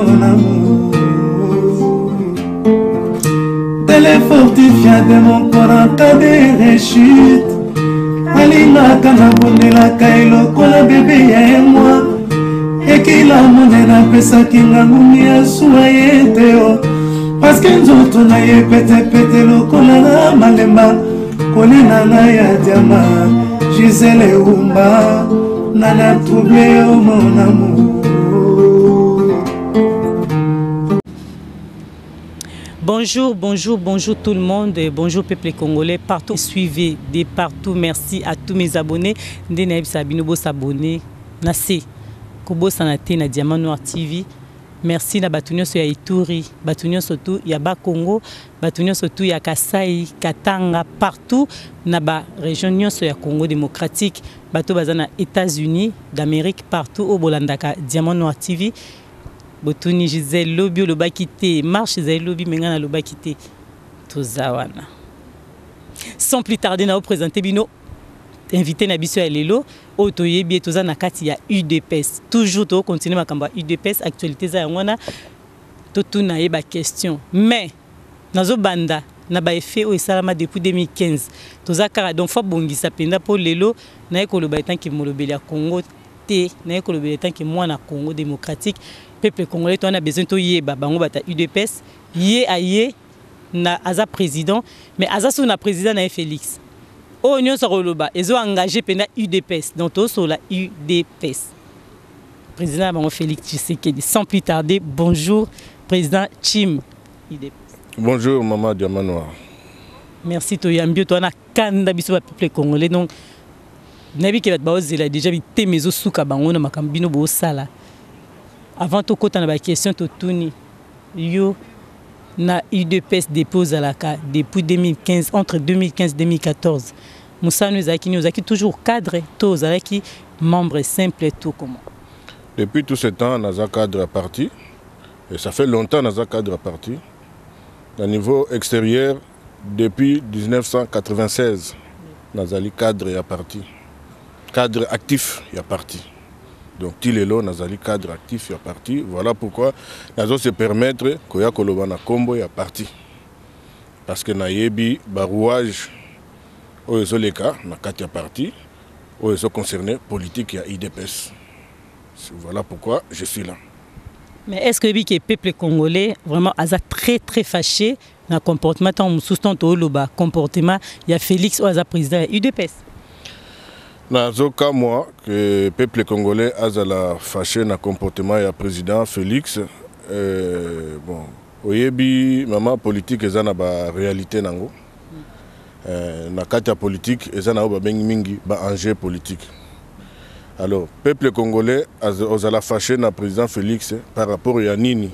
mon amour. Tele fortifia de mon corps en cas de rechute. Alingaka nabondelaka ye lokola bebe ya ye mwa ekila monene apesaki nga ngumi ya suwa ye te o parceke nzoto na ye petepete lokola na malemba kolela na ya diama gisele eumba nana trouble yo mon amour. Bonjour, bonjour, bonjour tout le monde. Bonjour peuple congolais. Partout, suivez de partout. Merci à tous mes abonnés. Nde nayebisa bino bo s'abonner na se. Kobosana te na Diamant Noir TV. Merci na bato nyonso ya Ituri, bato nyonso tout ya Bakongo, bato nyonso tout ya Kasai, Katanga, partout na ba région nyonso ya Congo démocratique, bato baza na États-Unis d'Amérique, partout oyo bolandaka Diamant Noir TV. Botuni Gisèle lobi olobaki te, marche ezali lobi mais ngai nalobaki te. Toza wana. Sans plus tarder na présenter bino invité na biso ya lelo oyo toyebi ye toza na kati ya UDPS. Toujours to continuer makambo ya UDPS, actualité eza yango wana totuna ye ba question. Mais nazobanda na ba effet oyo esalama depuis 2015 toza kaka donc faut bongisa mpenza mpo lelo naye koloba etanke molobeli ya Congo te, naye kolobela etanke mwana Congo démocratique. Peuple congolais toza na besoin toyeba bango bata UDPS ye aye na aza président mais aza sous na président na ye Félix oyo nyonso akoloba ezo engagé mpenza UDPS donc tosola UDPS président na bango Félix Tshisekedi. Sans plus tarder, bonjour président Chim UDPS. Bonjour maman Diamant Noir. Merci toyambi yo toza na kanda biso ba peuple congolais donc nayebi ke bato baozela déjà bitema ezosuka bango na makambo bino bosala. Avant tokɔta na baquestion totuni yo na UDPS depuis ozalaka depuis 2015, entre 2015 2014 mosano ezalaki nini? Ozalaki toujours cadre to ozalaki membre simple to comment? Depuis tout ce temps naza cadre à parti et ça fait longtemps naza cadre à parti na niveau extérieur depuis 1996 nazali cadre ya parti, cadre actif ya parti. Donc ti lelo nazali cadre actif ya parti. Voilà pourquoi nazo se permettre koya koloba na kombo ya parti parce que nayebi ba rouage oyo ezoleka na kati ya parti oyo ezo concerner politique ya UDPS. Voilà pourquoi je suis là. Mais est-ce que oyebi ke peuple congolais vraiment aza très très fâché na comportement ntango mosusu ntango tooloba comportement ya Félix oyo aza président ya UDPS? Nazokamwa ke peuple congolais azala fâché na comportement ya président Félix. Bon, oyebi mama, politique eza na baréalité nango. Na kati ya politique eza na oyo babengi mingi baenjeu politique. Alors peuple congolais ozala fâché na président Félix par rapport ya nini?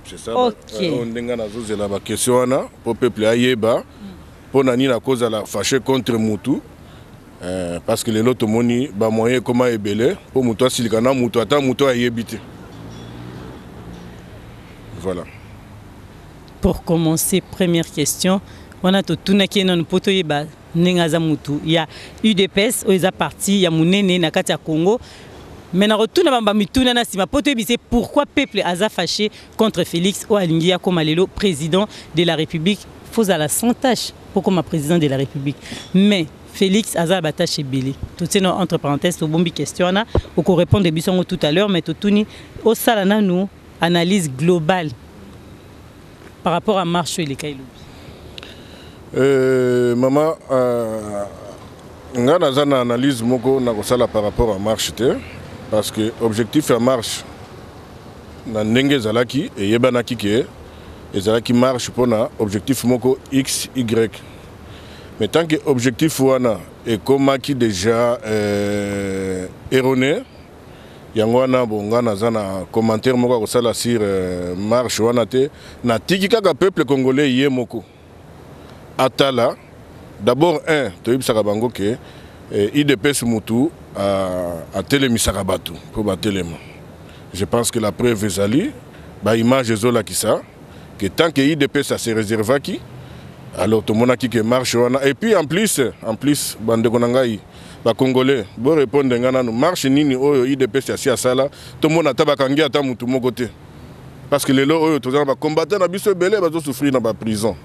C'est ça. Oyo ndenge nazozela baquestion wana mpo peuple ayeba mpo na nini akozala fâché contre mutu, parce que lelo tomoni bamoyen ekoma ebele mpo motu asilika na mutu ata mutu ayebi te. Voilà. Pour commencer, première question wana totunaki ye nanu mpo toyeba ndenge aza mutu ya UDPS oyo eza parti ya monene na kati ya Congo. Mais nakotuna bamba mituna na nsima mpo toyebise pourquoi peuple aza fâché contre Félix oyo alingi akóma lelo président de la République. Fozala sans tâche mpo koma président de la République, mais Félix aza na batâche ebele. Totie na entre parenthèse, tobombi question wana, okorépondre biso yango tout à l'heure. Mais totuni osala nanu analyse globale par rapport à marche oyo eleka elobi. Mama, nga naza na analyse moko na kosala par rapport à marche te, parce que objectif ya marche na ndenge ezalaki eyebanaki ke ezalaki marche mpona objectif moko x y. Mais tant que objectif wana ekomaki déjà erroné, yango wana bon, nga naza na commentaire moko ya kosala sur marche wana te. Natiki kaka peuple congolais ye moko atala. D'abord un, toyebisaka bango ke UDPS mutu atelemisaka bato mpo batelema. Je pense que la preuve ezali baimage ezolakisa que tant que UDPS ase réservaki, alors tomonaki ke marche wana. Et puis en plus, bandeko na ngai, Bacongolais, borépondre nga nanu, marche nini oyo UDPS asi asala tomona ata bakangi ata mutu moko te? Parce que lelo oyo toza na bacombattant na biso ebele bazosouffrir na baprison,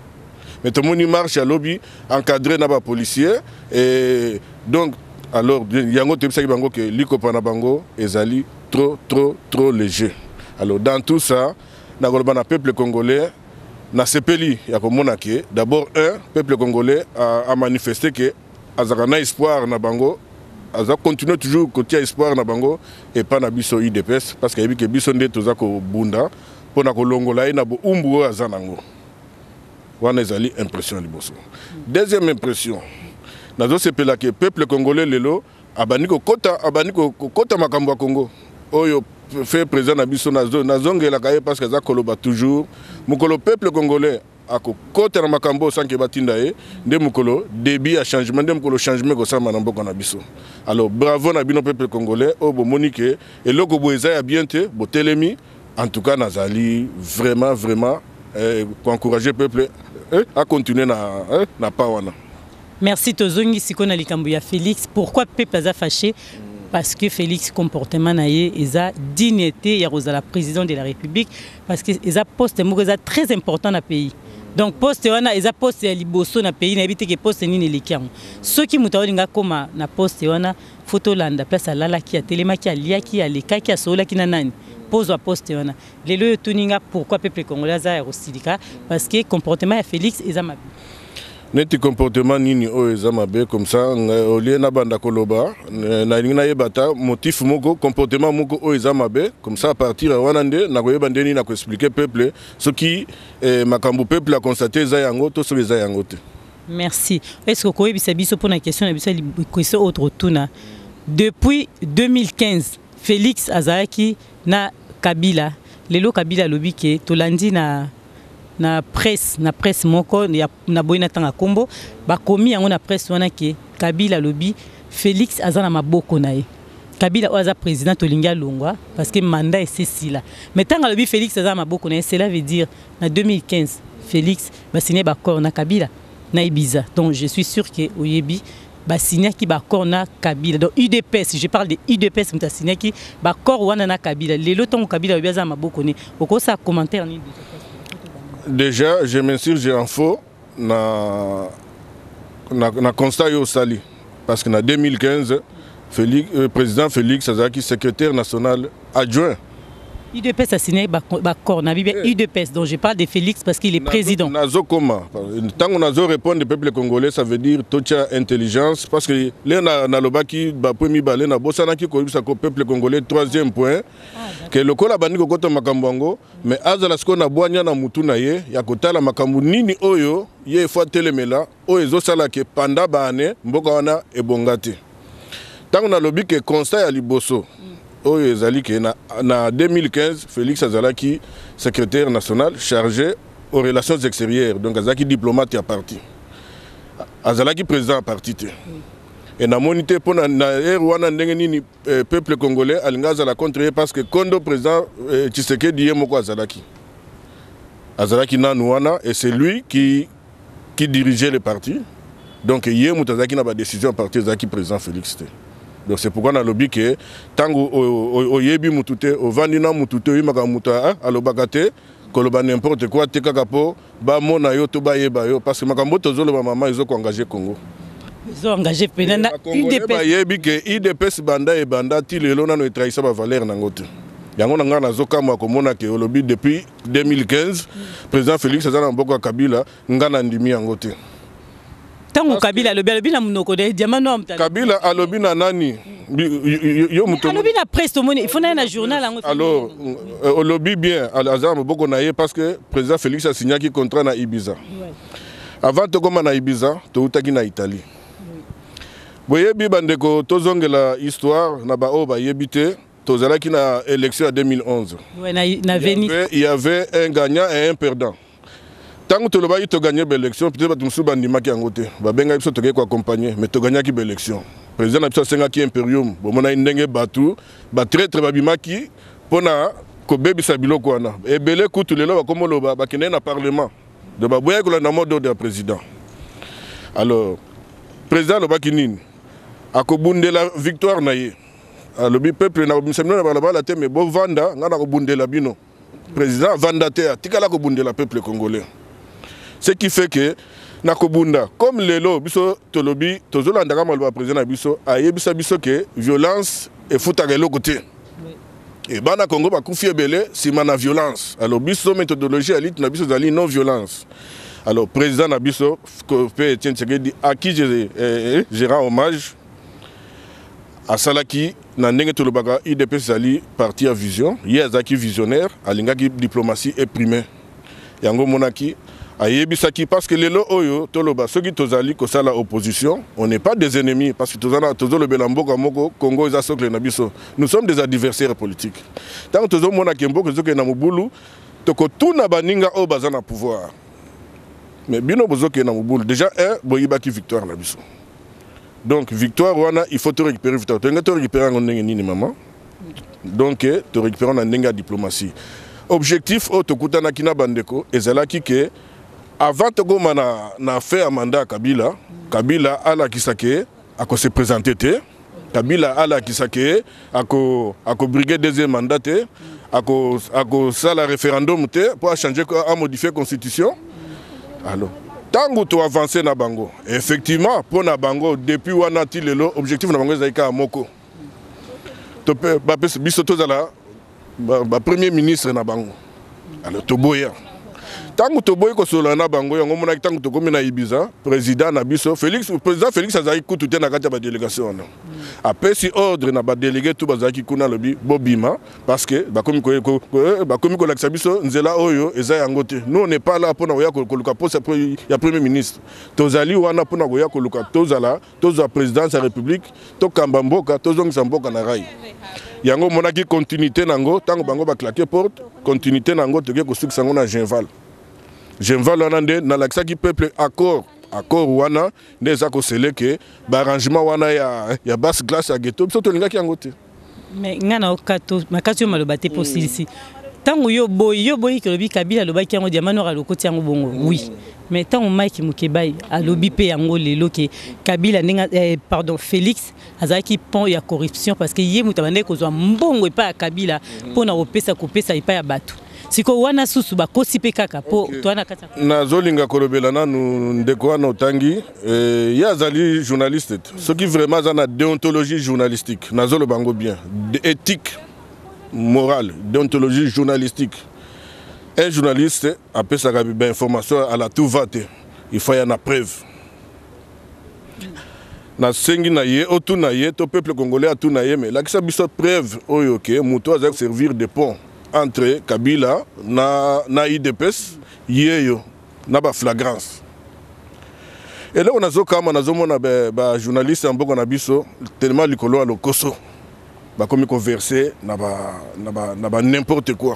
mais tomoni marche ya lobi encadré na bapolicier. Et donc alors yango toyebisaki bango ke likopa na bango ezali trop trop trop léger. Alors dans tout ça, nakoloba na peuple congolais, nasepeli ya komona ke d'abord un peuple congolais a manifesté ke azalaka na espoir na bango, aza continuer toujours kotia espoir na bango epa na biso UDPS, parce que ayebi ke biso nde toza kobunda mpona kolongola ye na boumbu oyo aza nango. Wana ezali impression ya liboso. Deuxième impression, nazosepela ke peuple congolais lelo abandi kokota makambo ya Congo oyo fait président na biso. Nazongelaka ye parce que aza koloba toujours, mokolo peuple congolais akokota na makambo oyo sans que batinda ye, nde mokolo début ya changement, nde mokolo changement ekosalama na mboka na biso. Alors bravo na bino peuple congolais oyo bomoni ke eloko boye eza ya bien te, botelemi. En tout cas nazali vraiment vraiment koencourager peuple acontinue na pas wana. Merci. Tozongi sikoyo na likambo ya Félix. Pourquoi peuple aza fâché? Parce que Félix, comportement na ye eza digne te ya kozala président de la République, parce que eza poste moko eza très important na pays. Donc poste wana eza poste ya liboso na pays. Nayebi te ke poste nini eleki yango. Soki moto aolinga akóma na poste wana, faut tolanda place alalaki, atelemaki, aliaki, alekaki, asololaki na nani mpo ozwa poste wana. Lelo oyo toninga, pourquoi peuple congolais aza ya kosilika? Parce que comportement ya Félix eza mabe. Neti comportement nini oyo eza mabe? Comme ça au lieu nabanda koloba, nalingi nayeba ata motif moko, comportement moko oyo eza mabe. Comme ça à partir ya wana nde nakoyeba nde nini nakoexpliquer peuple, soki makambo peuple aconstate eza yango to soki eza yango te. Merci. Est ce que okoyebisa biso mpona question na biso, question oyo totuna? Depuis 2015 Félix azalaki na Kabila. Lelo Kabila alobi ke tolandi na presse moko ya na boyi na ntanga nkombo, bakomi yango na presse wana ke Kabila alobi Félix aza na maboko na ye. Kabila oyo aza président, tolingi alongwa parce que mandat esesila. Mais ntango alobi Félix aza na maboko na ye, cela veut dire na 2015 Félix basigné baaccord na Kabila na Ibiza. Donc je suis sûr ke oyebi basignaki baaccord na Kabila. Donc UDPS, je parle de UDPS, moto asignaki baaccord wana na Kabila. Lelo ntango Kabila alobi aza na maboko ne, okosala commentaire nini? Déjà je m'insurge en faux na constat oyo osali, parce que na 2015 Félix, président Félix azalaki secrétaire national adjoint. UDPS a signé baaccord na bibi UDPS. Donc je parle de Félix parce qu'il est président. Nazokoma ntango nazo répondre peuple congolais, ça veut dire totia intelligence, parce que le nalobaki bapoint mibale, nabosanaki koyebisa ko peuple congolais troisième point, ke lokola bandi kokota makambo yango, mais azala sikoyo na bwanya na mutu na ye ya kotala makambo nini oyo ye efo atelemela, oyo ezosala ke panda baane mboka wana ebonga te. Ntango nalobi ke constat ya liboso oyo ezali ke na 2015 Félix azalaki secrétaire national chargé aux relations extérieures, donc azalaki diplomate ya parti, azalaki président ya parti te. E namoni te mpo na ere wana ndenge nini peuple congolais alingi azala contre ye, parce que kondo président Tshisekedi ye moko azalaki nanu wana et c'est lui qui dirigeait le parti. Donc ye moto azalaki na badécision ya parti, ezalaki président Félix te. Donc c'est pourquoi nalobi ke ntango oyebi mutu te, ovandi na mutu te, oyebaka mutu alobaka te, koloba n'importe quoi te kaka mpo bamona yo to bayeba yo, parce que makambo tozoloba, mama, ezokoengage Congo. Ezoengage mpena na UDPS. Bayebi ke UDPS banda ebanda ti lelo nano etrahisa bavaleur nango te. Yango na ngai nazokamwa komona ke olobi depuis 2015 président Félix aza na maboko ya Kabila. Ngai nandimi yango te. Ntango Kabila alobi na monoko de diamant noir. Kabila alobi na nani? Yo moto alobi na presse, tomoni, il faut na ye na journal yango. Alors olobi bien, aza na maboko na ye parce que président Félix asignaki contrat na Ibiza. Avant tokóma na Ibiza, toutaki na Italie. Boyebi bandeko, tozongela histoire na baoyo bayebi te. Tozalaki na élection ya 2011. Ouais, na Venise. Il y avait un gagnant et un perdant. Ntango tolobaki toganye baélection, peut-être bato mosusu bandimaki yango te, babengaki biso, tokei koaccompagne, mais toganyaki baélection. Président na biso asengaki imperium. Bomonaki ndenge bato batraître babimaki mpona kobebisa biloko wana. Ebele kutu lelo bakomoloba bakendeki na parlement, donc baboyaki kolanda mot d'ordre ya président. Alors président alobaki nini? Akobundela victoire na ye. Alobi peuple nakobimisa bino na balabala te, mais bovanda, ngai nakobundela bino. Président avanda te, atikala kobundela peuple congolais. Ce qui fait que nakobunda comme lelo biso tolobi, tozolandaka maloba ya président na biso. Ayebisa biso ke violence efutaka eloko te. E bana Congo bakufi ebele nsima na violence. Alors biso, méthodologie ya lutte na biso ezali non violence. Alors président na biso mpe Etienne Tshisekedi, à qui je rends hommage, asalaki na ndenge tolobaka, UDPS ezali parti ya vision. Ye azalaki visionnaire, alingaki diplomatie eprime. Yango omonaki ayebisaki, parce que lelo oyo toloba, soki tozali kosala opposition, on n'est pas des ennemis, parce que tozolobela mboka moko. Congo eza socle na biso. Nous sommes des adversaires politiques. Ntango tozomonaki mboka ezokende na mobulu, tokotuna baninga oyo baza na pouvoir: mais bino bozokende na mobulu déjà, un boyibaki victoire na biso. Donc victoire wana, il faut torécupérer victoire. Tolingi torécupérer yango ndenge nini, mama? Donc torécupérer na ndenge ya diplomatie. Objectif oyo tokutanaki na bandeko ezalaki ke avant tokóma na fin ya mandat ya Kabila, Kabila alakisa ke akose présenter te, Kabila alakisa ke akobriguer deuxième mandat te, akosala référendum te mpo achanger, amodifier constitution. Alors ntango toavance na bango, effectivement, mpo na bango, depuis wana ti lelo, objectif na bango ezali kaka moko: bapesa biso tozala bapremier ministre na bango. Alors toboya. Ntango toboyi kosolola na bango, yango omonaki ntango tokomi na Ibiza, président na biso Félix, président Félix azalaki kutu te na kati ya badélégation wana. Apesi ordre na badélégué tout bazalaki kuna, alobi: bobima, parce que bakomi kolakisa biso nzela oyo eza yango te. Nous, on n'est pas là mpona koya koluka poste ya premier ministre. Tozali wana mpona koya koluka tozala, tozwa présidence ya République, tokamba mboka, tozongisa mboka na rail. Yango omonaki continuité nango, ntango bango baclaquer porte, continuité nango toke kosukisa yango na Genval. Genval wana nde nalakisaki peuple accord. Accord wana nde eza kosele ke baarrangement wana ya basse classe ya ghetto, biso tolingaki yango te. Mais ngai nayoka to makasi oyo maloba te mpo osilisi. Ntango yo boyi, yo boyi kolobi Kabila alobaki yango, diamant noir alokoti yango bongo, oui, mais ntango Mike Mukebai alobi mpe yango lelo ke Kabila ndenge, pardon, Félix azalaki pont ya corruption, parce que ye moto abandaki kozwa mbongo epai ya Kabila mpona kopesa epai ya bato. Sikoyo wana susu bakosi mpe kaka mpo toa na kati. Nazolinga kolobela nanu ndeko wana otangi. Ye azali journaliste te. Soki vraiment aza na déontologie journalistique, nazoloba yango bien, éthique morale, déontologie journalistique, un journaliste apesaka bainformation à la tout va te. Il faut ya na preuve. Nasengi na ye, otuna ye to peuple congolais atuna ye: mais lakisa biso preuve oyo ke moto azali servir de pont entre Kabila na UDPS ye yo na baflagrance. Eloko nazokama, nazomona bajournaliste ya mboka na biso tellement likolo ya lokoso, bakomi koverser na ba n'importe quoi.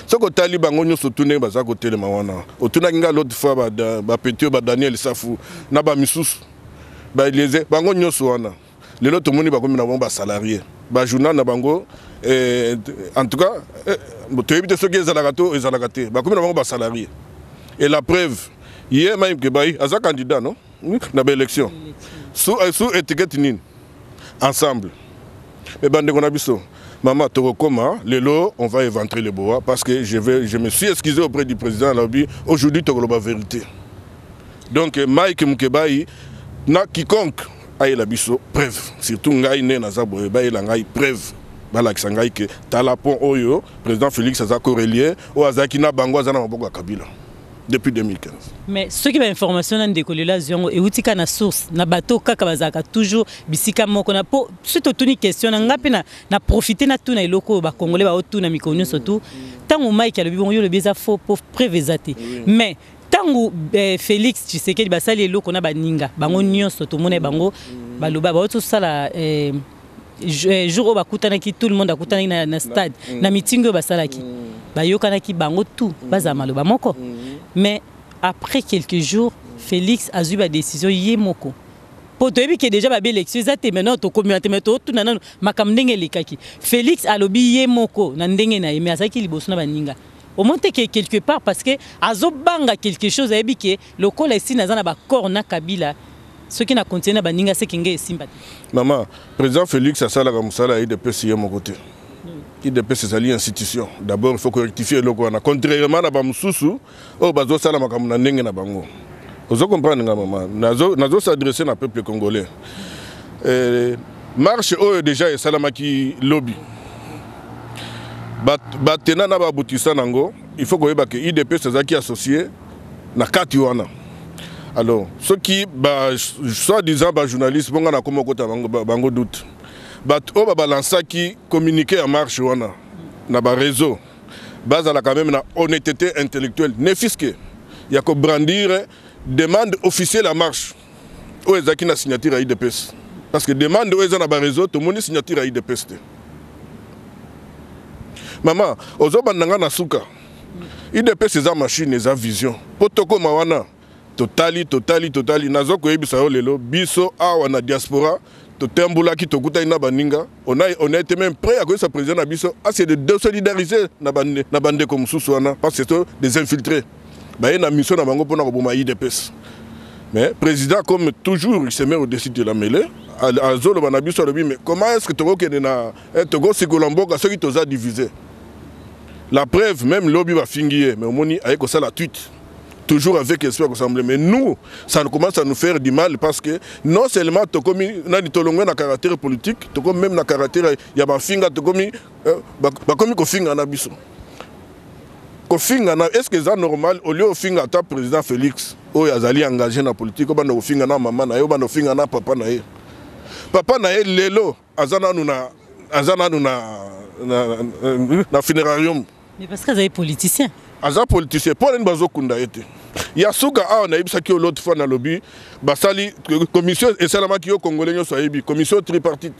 Soki otali bango nyonso tu ndenge baza kotelema wana, otunaki nga l'autre fois, bapeti oyo, baDaniel Safu na bamisusu, baeliezer, bango nyonso wana lelo tomoni bakomi na bango basalarié bajournal na bango. En tout cas, toyebi te soki ezalaka to ezalaka te. Bakomi na bango basalarié. Et la preuve, ye Mike Mukebayi aza candidat non na baélection sous étiquette nini? Ensemble. Mais bandeko na biso, mama, tokokoma lelo, on va éventrer le boa, parce que je me suis excusé auprès du président. Alobi aujourd'hui tokoloba vérité. Donc Mike Mukebayi na quiconque ayela biso preuve, surtout ngai nde naza boye, bayela ngai preuve, balakisa ngai ke tala pont oyo président Félix aza korelier, oyo azalaki na bango, aza na maboko ya Kabila depuis 2015. Mais soki bainformation na ndeko lelo azwi yango, euti kaka na source na bato kaka bazalaka toujours bisika moko na mpo soki totuni question na nga mpe na profite natuna eloko oyo bakongolais baotuna mikolo nyonso tu. Ntango Mike alobi bongo, yo olobi eza faux po preuve eza te. Mais ntango Félix Tshisekedi basali eloko na baninga bango nyonso, tomona bango baloba bauti tosala jour oyo bakutanaki, tout le monde akutanaki na stade, na meeting oyo basalaki, bayokanaki bango tout bazala maloba moko. Mais après quelques jours, Félix azwi badécision ye moko, mpo toyebi ke déjà babi élection eza te. Maintenant tokomi wana te, mais totuna nano makambo ndenge elekaki. Félix alobi ye moko na ndenge na ye, mais azalaki liboso na baninga. Omoni te ke quelque part, parce que azobanga quelque chose, ayebi ke lokola esi naza na baaccord na Kabila. Soki na continue na baninga, seki nge esimba te. Mama, président Félix asalaka mosala ya UDPS ye moko te. UDPS ezali institution. D'abord, il faut korectifier eloko wana, contrairement na bamosusu oyo bazosala makambo na ndenge na bango. Ozo comprendre nga, mama? Nazo s'adresser na peuple congolais. Marche oyo déjà esalamaki lobi, batena na babutisa nango, il faut koyeba ke UDPS ezalaki associé na kati wana. Alors soki ba soi-disant bajournaliste bonga na koma okota bango, bango doute, bato oyo babalansaki communiqué ya marche wana na baréseau bazala quand même na honnêteté intellectuelle, ne fût-ce que ya kobrandir demande officielle ya marche oyo ezalaki na signature ya UDPS, parce que demande oyo eza na baréseau, tomoni signature ya UDPS te. Mama, ozobanda nga na suka. UDPS eza machine, eza vision mpo tokóma wana. Totali, totali, totali. Naza koyebisa yo, lelo biso awa na diaspora totembulaki, tokutani na baninga, on a été même prêt à koyebisa président na biso ase de désolidariser na bandeko mosusu wana, parce que to des infiltrés baye na mission na bango mpona koboma UDPS. Mais président, comme toujours, il se met au-dessus de la mêlée. Azoloba na biso, alobi: mais comment est ce que tokokende na tokosikola mboka soki toza divisé? La preuve, même lobi bafingi ye, mais omoni aye kosala tweet, toujours avec esprit ya kosembler. Mais nous, ça commence à nous faire du mal, parce que non seulement tokomi nani, tolongwe na caractère politique, tokomi même na caractère ya bafinga. Tokomi bakomi kofinga na biso, kofinga na. Est ce que eza normal? Au lieu ofinga ata président Félix oyo azali engagé na politique, obanda kofinga na mama na ye, obanda kofinga na papa na ye. Papa na ye lelo aza nanu na aza nanu na funérarium. Mais parce que azali politicien. Aza politicien, mpo nini bazokunda ye te? Ya suka awa, nayebisaki yo l'autre fois, nalobi basali commission esalamaki, yo Congolais nyonso ayebi, commission tripartite: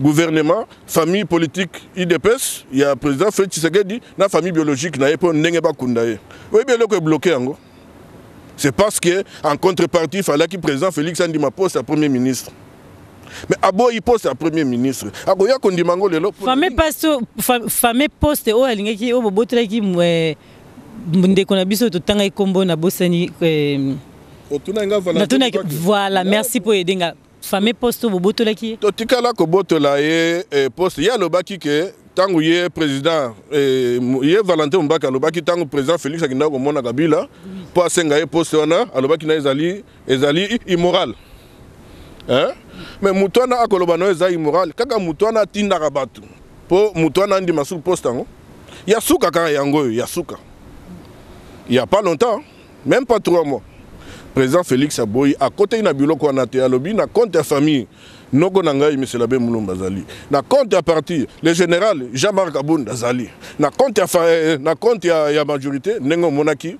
gouvernement, famille politique UDPS ya président Félix Tshisekedi na famille biologique na ye, mpo ndenge bakunda ye. Oyebi eloko ebloquer yango? C'est parce que en contrepartie, falaki président Félix andima poste ya premier ministre. Mais aboyi poste ya premier ministre, akoya kondima yango lelo? Fameux poste oyo alingaki, oyo bobotelaki ndeko na biso, totangaki nkombo, nabosani. Natunaki. Voilà, merci mpo edenga. Fameux poste oyo bobotolaki ye. Totikala kobotola ye poste. Ye alobaki ke ntango ye président ye Valentin Mubake alobaki, ntango président Félix akendaka komona Kabila mpo asenga ye poste wana, alobaki na ezali immoral, hein? Mais moto wana akoloba na yo eza immoral, kaka moto wana atindaka bato mpo moto wana andima suku poste yango. Ya suka kaka yango oyo ya suka, il y a pas longtemps, même pas 3 mois, président Félix aboyi, akotaki na biloko wana te. Alobi na compte ya famille, noko na ngai monsieur l'abbé Mulumba azali na compte ya parti, le général Jean-Marc Abund azali na compte ya, na compte ya majorité. Ndenge omonaki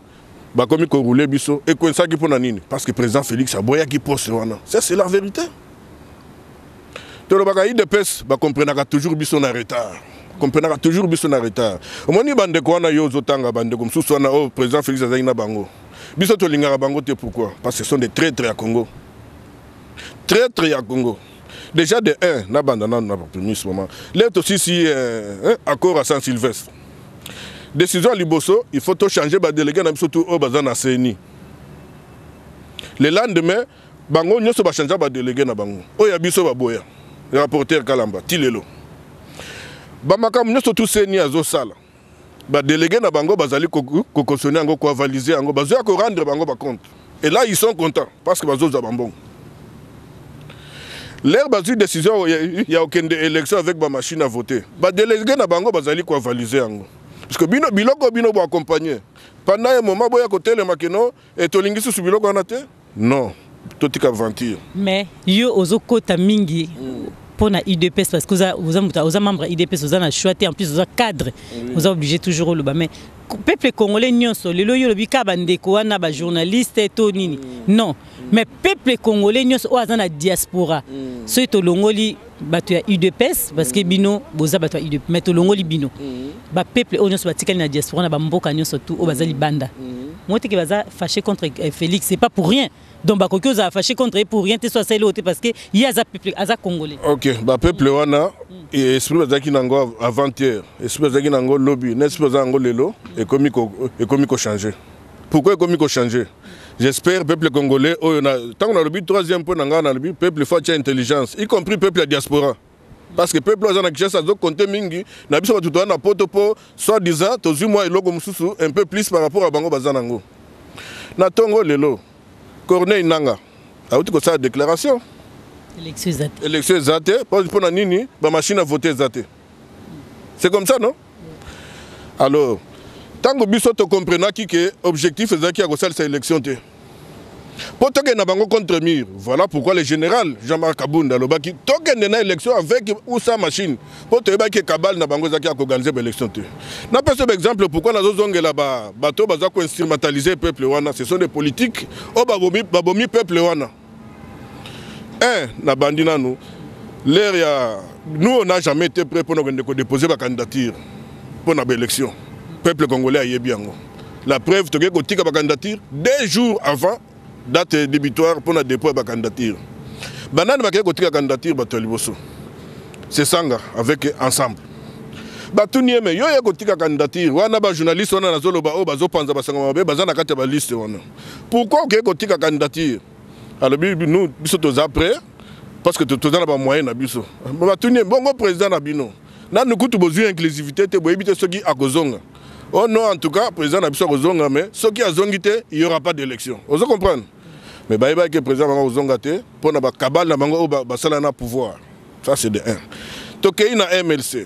bakomi korouler biso, ekwensaki mpo na nini? Parce que président Félix aboyaki poste wana. Ça, c'est la vérité. Tolobaka UDPS bakomprenaka toujours biso na retard, komprenaka toujours biso na retard. Omoni bandeko wana yo ozotanga, bandeko mosusu wana oyo président Félix azalaki na bango, biso tolingaka bango te. Pourquoi? Parce que ce sont des traîtres ya Congo, traîtres ya Congo. Déjà de 1, nabanda nanu na premier moment lelo, tosisi accord à Saint Sylvestre. Décision ya liboso, il faut tochanger badélégué na biso tu oyo baza na CENI. Le lendemain, bango nyonso bachange badélégué na bango. Oyo ya biso baboya, rapporteur Kalamba. Ti lelo, bamakambo nyonso tu CENI azosala, badélégué na bango bazali kocautionner yango, koavaliser yango, bazoya korendre bango bacompte. Et là, ils sont contents parce que bazozwa bambongo. L'heure bazwi décision ya kokende élection avec bamachine à voter, badélégué na bango bazali koavaliser yango, parce que bino biloko bino boaccompagner pendant un moment, boya kotelema keno e tolingi susu biloko wana te. Non, totika aventure. Mais yo ozokota mingi mpo na UDPS, parce que oza moto, oza membre ya UDPS, oza na choix te. En plus oza cadre, oza obligé toujours oloba. Mais peuple congolais nyonso lelo, yo olobi kaka bandeko wana bajournaliste to nini, non, mais peuple congolais nyonso oyo aza na diaspora, soki tolongoli bato ya UDPS, parce que bino boza bato ya UDPS, mais tolongoli bino, bapeuple oyo nyonso batikali na diaspora, na bamboka nyonso tu oyo baza libanda, mo teke baza fâché contre Félix, c'est pas pour rien. Donc bakoki ozala fâché contre ye pour rien te, so asali oyo te, parce que ye aza peuple, aza Congolais. Ok, bapeuple wana, esprit bazalaki nango avant-hier, esprit bazalaki nango lobi na esprit baza yango lelo ekomi kochanger. Pourquoi ekomi kochanger? J'espère, peuple congolais oyo, ntango nalobi troisième point na ngai, nalobi peuple faut atia intelligence, y compris peuple ya diaspora, parce que peuple aza na Kinshasa azocompter mingi na biso bato toza na Poto, mpo soit disant tozwi mwa eloko mosusu un peu plus par rapport à bango baza nango. Na ntongo lelo, Corneille Nanga auti kosala déclaration. Élection eza te. Élection eza te mpo na nini? Bamachine à voter eza te. C'est comme ça, non? Alors, ntango biso tocomprenaki ke objectif ezalaki ya kosalisa élection te mpo tokende na bango contre mur, voilà pourquoi le général Jean-Marc Kabund alobaki tokende na élection avec ou sans machine, mpo toyebaki cabale na bango ezalaki ya koorganiser baélection te. Napesa baexemple pourquoi nazozongela bato baza koinstrumentaliser peuple wana. Ce sont des politiques oyo babomi, babomi peuple wana. Un, na bandi nanu l'heure ya nous, on n'a jamais été prêt mpona kokende kodéposer bacandidature mpo na baélection. Peuple congolais ayebi yango. La preuve, tokoki kotika bacandidature 2 jours avant date débutoire mpona dépôt ya bacandidature. Banani bakei kotika candidature? Bato ya liboso, c'est Sanga avec Ensemble. Batuni ye: "Me yo ye kotika candidature wana?" Bajournaliste wana nazoloba, oyo bazopanza basango mabe, baza na kati ya baliste wana. "Pourquoi okei kotika candidature?" Alobi: "Nous, biso toza prêt parce que toza na bamoyen na biso." Batuni ye: "Bongo président na bino, nanu kutu bozwi inclusivité te, boyebi te soki akozonga." "Oh non, en tout cas président na biso akozonga, mais soki azongi te, il y aura pas d'élection." Ozo comprendre? Mais bayebaki ke président bango akozonga te mpo na bakabale na bango oyo basala na pouvoir. Ça, c'est de 1. Tokei na MLC.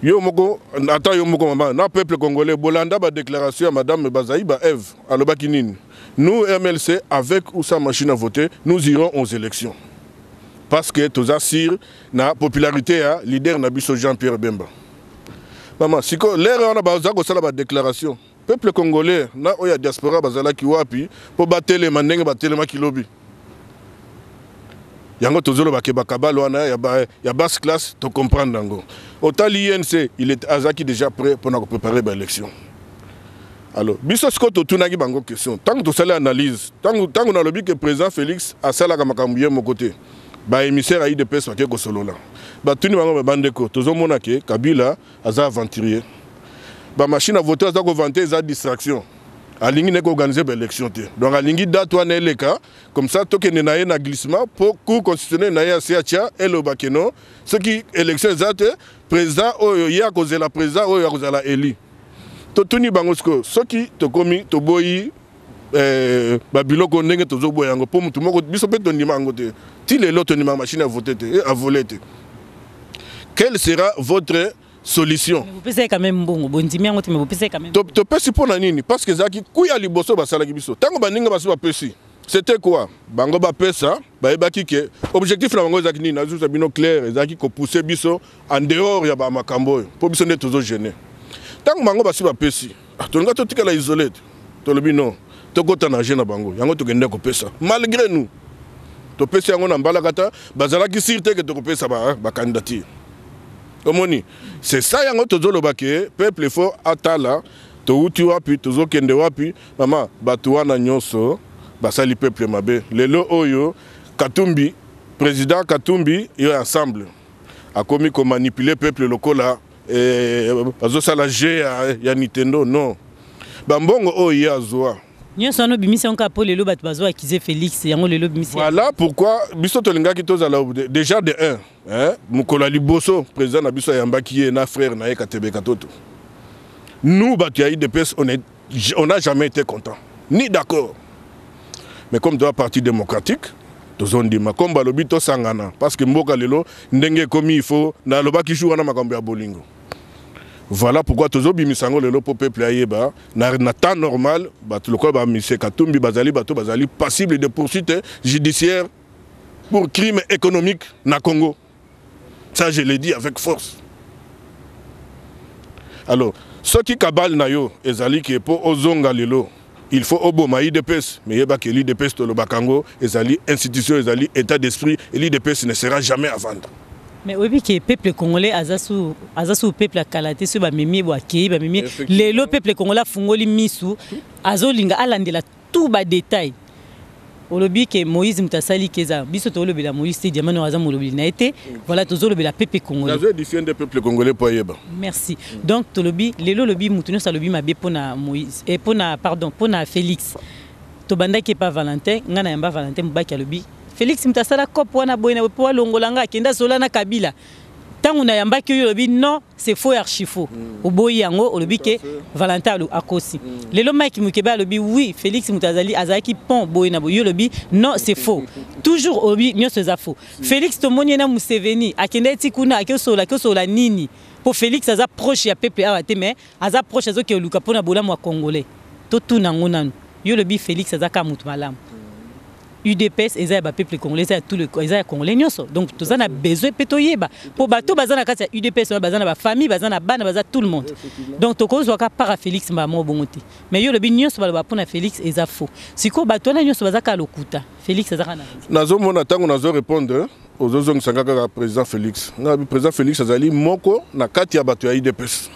Yo moko, ata yo moko mama na peuple congolais, bolanda badéclaration ya madame Bazaiba Eve. Alobaki nini? "Nous, MLC, avec ou sans machine à voter, nous irons aux élections parce que toza sûr na popularité ya leader na biso Jean-Pierre Bemba." Mama, siko l'heure wana baza kosala badéclaration, peuple congolais na oyo ya diaspora bazalaki wapi mpo batelema ndenge batelemaki lobi? Yango tozoloba ke bakabale wana ya basse classe, tocomprendre yango. Otali UNC, il est azalaki déjà prêt mpona kopréparer baélection. Alors biso sikoyo totunaki bango question. Ntango tosali analyse, ntango nalobi ke président Félix asalaka makambo ye moko te, baémissaire ya UDPS bake kosolola, batuni bango: "Bandeko, tozomona ke Kabila aza aventurier, bamachine à voter aza kovanter eza distraction, alingi nde koorganiser baélection te. Donc alingi date wana eleka, comme ça tokende na ye na glissement, mpo cour constitutionnel na ye asi atia eloba ke non, soki élection eza te, président oyo ye akozela, président oyo akozala élu." Totuni bango sikoyo: "Soki tokomi toboyi babiloko ndenge tozoboya yango, mpo motu moko biso mpe tondima yango te, ti lelo tondimaka machine à voter te, à voler te, quelle sera votre solution?" Bopesaki quand même mbongo, bondimi yango te, mais bopesaki quand même. Topesi mpo na nini? Parce que ezalaki kuya liboso basalaki biso. Ntango baninga basi bapesi, c'était quoi? Bango bapesa, bayebaki ke objectif na bango ezalaki nini. Nazosa bino clair, ezalaki kopousser biso en dehors ya bamakambo oyo, mpo biso nde tozogêner. Ntango bango basi bapesi, tolinga totikala isolé te. Tolobi non, tokɔta na jeu na bango. Yango tokende kopesa malgré nous. Topesi yango na mbalakata, bazalaki sûr te ke tokopesa bacandidature. Omoni, c'est ça. Yango tozoloba ke peuple faut atala touti wapi, tozokende wapi. Mama, bato wana nyonso basali peuple mabe. Lelo oyo Katumbi, président Katumbi yo Ensemble, akomi komanipuler peuple lokola bazosala jeu ya Nintendo. Non, bambongo oyo ye azwa Nyonso wana obimisi yango kaka mpo lelo bato bazwa accuser Félix. Yango lelo obimisi. Voilà pourquoi biso tolingaki tozala déjà de 1, hein? Mokolo ya liboso président na biso ayambaki ye na frère na ye Katebe Katoto, nous bato ya UDPS, on n'a jamais été content ni d'accord. Mais comme toza parti démocratique, tozondima comme balobi tosangana, parce que mboka lelo ndenge ekomi, il faut nalobaki jour wana makambo ya bolingo. Voilà pourquoi tozobimisa yango lelo mpo peuple ayeba na temps normal, bato lokola bamise Katumbi bazali bato bazali passible de poursuite judiciaire pour crime économique na Congo. Ça, je l'ai dit avec force. Alors soki cabale na yo ezali ke mpo ozonga lelo, il faut oboma UDPS, mais yebaki l'UDPS, tolobaka yango, ezali institution, ezali état d'esprit, et l'UDPS ne sera jamais à vendre. Mais oyebi ke peuple congolais aza su peuple ya kala te. Soki bamemi bo akei, bamemi lelo, peuple congolais afungoli misu, azolinga alandela tout badétail. Olobi ke Moïse moto asali ke eza biso tolobela Moïse te, Diamant Noir aza molobeli na ye te. Voilà, tozolobela peuple congolais. Nazo édifier nde peuple congolais mpo ayeba. Merci. Donc tolobi lelo, olobi moto nyonso alobi mabe mpona Moïse eh, mpona, pardon, mpona Félix. Tobandaki epa Valentin, ngai na yamba Valentin Mobaki, alobi Félix moto asala cope wana boye na po alongola nga, akende azola na Kabila. Ntango nayambaki oyo, olobi non, c'est faux, archi faux. Oboyi yango, olobi ke Valentin alo akosi. Lelo Mike Mukebe alobi oui, Félix moto azali azalaki pont boye na boye, yo olobi non, c'est faux. Toujours olobi nyonso eza faux. Félix, tomoni ye na Museveni, akende ti kuna, akeosolola, akeosolola nini? Mpo Félix aza proche ya peuple awa te, mais aza proche, azokende luka mpona bolamu ya Congolais. Totuna yango nanu. Yo olobi Félix aza kaka moto malamu. UDPS eza ya bapeuple congolais, eza ya tout le, eza ya Congolais nyonso. Donc toza na besoin mpe toyeba mpo bato baza na kati ya UDPS wana baza na bafamille, baza na bana, baza tout le monde. Donc tokozwaka part ya Félix mbala moko bongo te. Mais yo olobi nyonso baloba mpona Félix eza faux. Sikoyo bato wana nyonso baza kaka lokuta, Félix aza kaka na Nazomona ntango nazo répondre, ozozongisanga kaka président Félix. Nga président Félix azali moko na kati ya bato ya UDPS.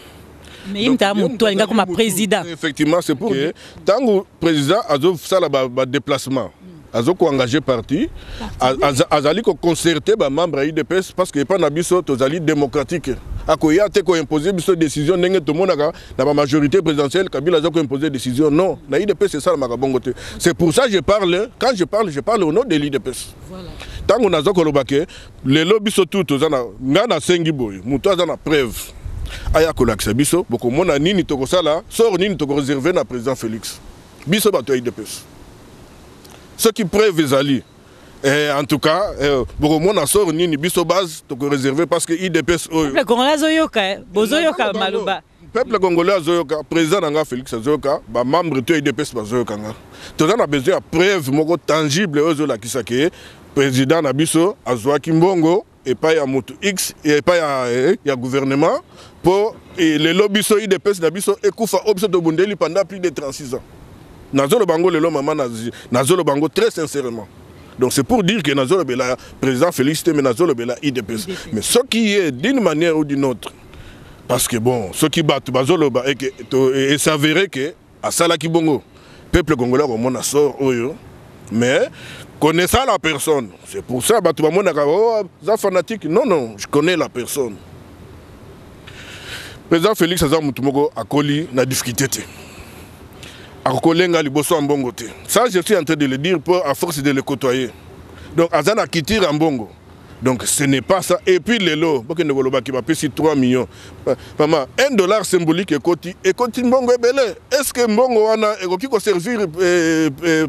Mais ye moto aza moto alinga koma président. Effectivement, c'est pour que ntango président azosala badéplacement, azokoengage parti, azali koconcerter bamembre ya UDPS, parce que epai na biso tozali démocratique. Akoya te koimpose biso décision ndenge tomonaka na bamajorité présidentielle, Kabila aza koimpose décision. Non, na UDPS esalamaka bongo te. C'est pour ça je parle, quand je parle, je parle au nom de l'UDPS. Ntango naza koloba ke lelo biso tu toza na, ngai nasengi boye, moto aza na preuve aya kolakisa biso, bokomona nini tokosala, sort nini tokoréserver na président Félix, biso bato ya UDPS. Soki preuve ezali, en tout cas, bokomona sort nini biso base tokoréserver, parce que UDPS oyo Peuple congolais azoyoka, bozoyoka maloba. Peuple congolais azoyoka, président na nga Félix azoyoka, bamembre to ya UDPS bazoyoka nga. Toza na besoin ya preuve moko tangible oyo ezolakisa ke président na biso azwaki mbongo epai ya moto X, epai ya gouvernement, mpo lelo biso UDPS na biso ekufa, oyo biso tobundeli pendant plus de 36 ans. Nazoloba yango lelo, mama, nazoloba yango très sincèrement. Donc c'est pour dire que nazolobela président Félix te, mais nazolobela UDPS. Mais soki ye, d'une manière ou d'une autre, parce que bon, soki bato bazoloba eke es'avérer ke asalaki bongo, peuple congolais akomona sort oyo. Mais connaissant la personne, c'est pour ça bato bamonaka oh, aza fanatique. Non, non, je connais la personne. Président Félix aza motu moko akoli na difficulté te, akokolenga liboso ya mbongo te. Ça, je suis en train de le dire pour à force de le côtoyer. Donc aza na culture ya mbongo, donc ce n'est pas ça. Et puis lelo bokende kolobaki bapesi 3 millions. Mama, 1 dollar symbolique ekoti, ekoti mbongo ebele. Est ce que mbongo wana ekoki koservir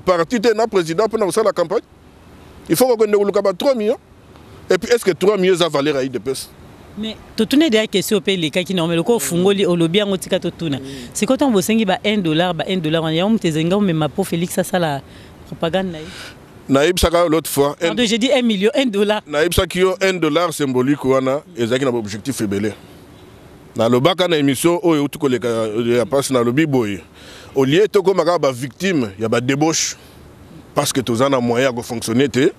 parti te na président mpona kosala campagne? Il faut kokende koluka ba 3 millions. Et puis est ce que 3 millions eza valeur ya UDPS? Mais totuna deya question mpe elekaki na mais lokola ofungoli, olobi yango, tika totuna. Sikoyo ntango bosengi ba 1 dollar, ba 1 dollar wana, yango moto ezenga omema mpo Félix asala propagande na ye? Nayebisaka yo l'autre fois. Pardon, j'ai dit 1 million, 1 dollar. Nayebisaki yo 1 dollar symbolique wana ezalaki na baobjectif ebele. Nalobaka na émission oyo euti koleka ya mpasi, nalobi boye: au lieu tokóma kaka bavictime ya badébauche, parce que toza na moyen ya kofonctionner te,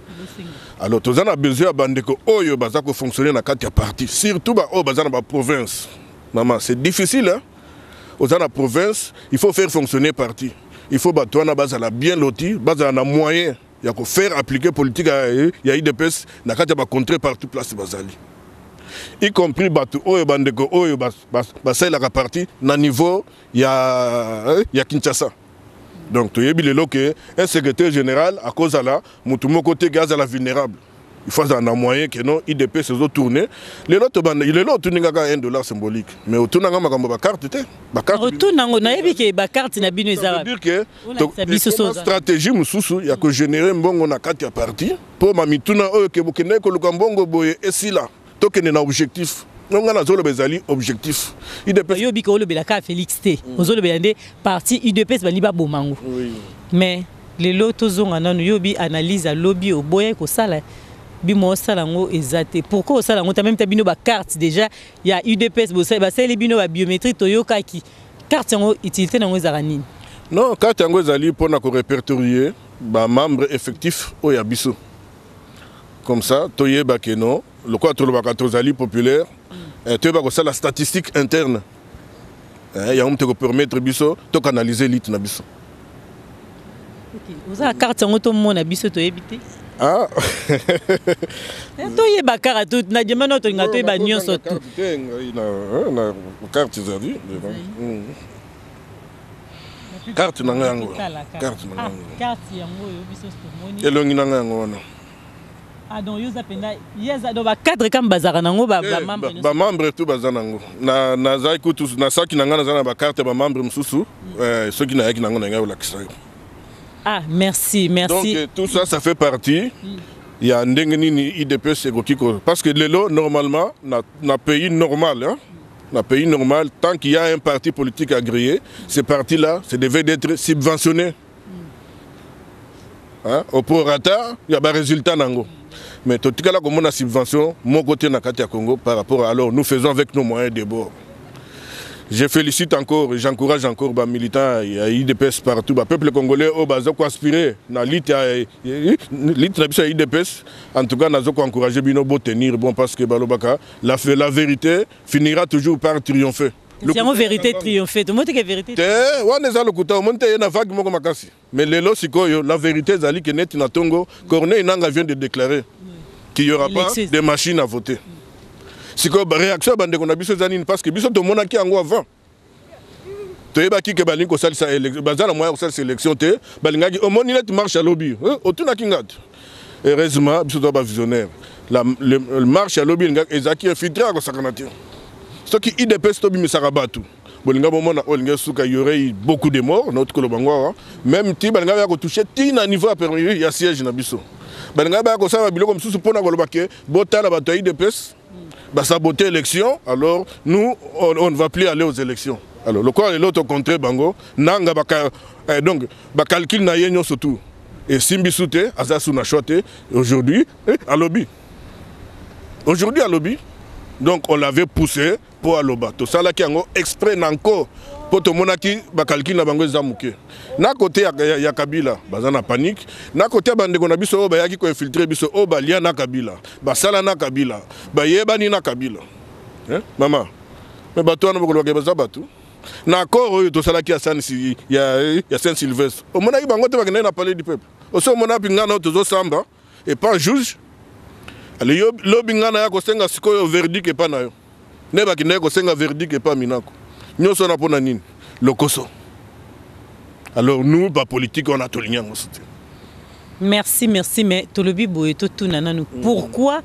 alors toza na besoin ya bandeko oyo baza kofonctionner na kati ya parti, surtout baoyo baza na baprovince. Mama, c'est difficile, hein? Oza na province, il faut faire fonctionner parti, il faut bato wana bazala bien loti, bazala na moyen ya kofaire appliquer politique ya UDPS na kati ya bacontrée, partout place bazali, y compris bato oyo, bandeko oyo basalelaka parti na niveau ya Kinshasa. Donc toyebi lelo ke un secrétaire général akozala motu moko te ke azala vulnérable. Il faut azala na moyen ke non, UDPS ezotourne lelo. Tobanda lelo, otuni kaka 1 dollar symbolique, mais otunanga makambo bacarte te, bacarte. Otuna yango, nayebi ke bacarte na bino eza dire ke stratégie mosusu ya kogénérer mbongo na kati ya parti, mpo mamituna oyo ke bokendaki koluka mbongo boye esila, tokende na objectif. No, ngai nazoloba ezali objectif. UDPS yo bika olobela kaka Félix te, ozolobela nde parti UDPS, balingi baboma yango. Mais lelo tozonga nanu, yo bi analyse alobi oboya kosala bimo, osala yango eza te. Pourquoi osala yango te? Même ta bino bacarte déjà ya UDPS, basaleli bino babiométrie, toyokaki carte yango, utilité nango ezalaka nini? Non, carte yango ezali mpona korépertorier bamembre effectif oyo ya biso. Comme ça toyeba ke non, lokola tolobaka tozali populaire, toyeba kosala statistique interne. Yango moto ekopermettre biso tocanaliser élite na biso. Oza na carte yango, tomona biso, toyebi te. Ah. Eh, toyeba kaka na Diamant Noir, tolinga toyeba nyonso tu. Te, ngai na carte ezali. Carte na ngai yango, carte na ngai yango. Carte yango oyo biso tomoni. Elongi na ngai yango wana. Ah, donc yo oza mpenza ye aza, donc bacadre kame bazalaka nango, bamembre? Bamembre tu baza nango. Nazali kutu na saki na ngai, naza na bacarte ya bamembre mosusu. Soki nayaki nango, na ngai olakisa yo. Ah, merci, merci. Donc tout ça, ça fait partie ya ndenge nini UDPS ekoki ko, parce que lelo normalement na pays normal, hein, na pays normal, tant qu'il y a un parti politique agréé, ce parti là se devait d'être subventionné, hein, au prorata ya barésultat nango. Mais totikala komona subvention moko te na kati ya Congo par rapport à. Alors nous faisons avec nos moyens de bord. Je félicite encore et j'encourage encore ba militants ya UDPS partout, ba peuple congolais oyo baza koaspirer na lutte na biso ya UDPS. En tout cas, nazo koencourager bino, botenir bon, parce que balobaka la vérité finira toujours par triompher. Yango vérité triomphe, tomoni teke vérité. Te, wana eza lokuta. Omoni te, ye na vague moko makasi. Mais lelo sikoyo la vérité ezali ke neti na ntongo, Corneille Nanga vient de déclarer qu'il y aura pas de machine à voter. Sikoyo réaction ya bandeko na biso eza nini? Parce que biso tomonaki yango avant, toyebaki ke balingi kosalisa, baza na moyen ya kosalisa élection te. Balingaki, omoni neti marche alobi, otunaki nga te. Heureusement biso toza bavisionnaire. La marche alobi ezalaki infiltré ya kosakana te. Soki UDPS tobimisaka bato, bolinga bomona oyo elingi esuka, y aurait eu beaucoup de morts. Nauti koloba ngo awa, même ti balinga baya kotouche ti na niveau ya ya siège na biso, balinga baya kosala biloko mosusu mpona koloba ke botala bato ya UDPS basaboter élection. Alors nous, on ne va plus aller aux élections. Alors lokola lelo tocontre bango, Nanga baka, donc bacalcul na ye nyonso tout esimbi su te, aza su na choix te. Aujourd'hui alobi, aujourd'hui alobi. Donc on l'avait poussé mpo aloba, tosalaki yango exprès na nko mpo tomonaki bacalcul na bango eza moke. Na côté ya Kabila baza na panique, na côté ya bandeko na biso oyo bayaki koinfiltrer biso, oyo balia na Kabila, basala na Kabila, bayebani na Kabila, eh? Mama, me bato wana bokolobaka baza bato na accord oyo tosalaki ya Saint Sylvestre, omonaki bango te bakendaki na Palais du Peuple. Oso omona mpi ngai na oyo tozosamba epa juge ale yo, lobi ngai na ya kosenga sikoyo verdict epa na yo, nde bakendaki kosenga verdict epa Minako. Nyonso wana mpo na nini? Lokoso. Alors nous, bapolitique wana, tolingi yango so te. Merci, merci. Mais tolobi boye, totuna nanu pourquoi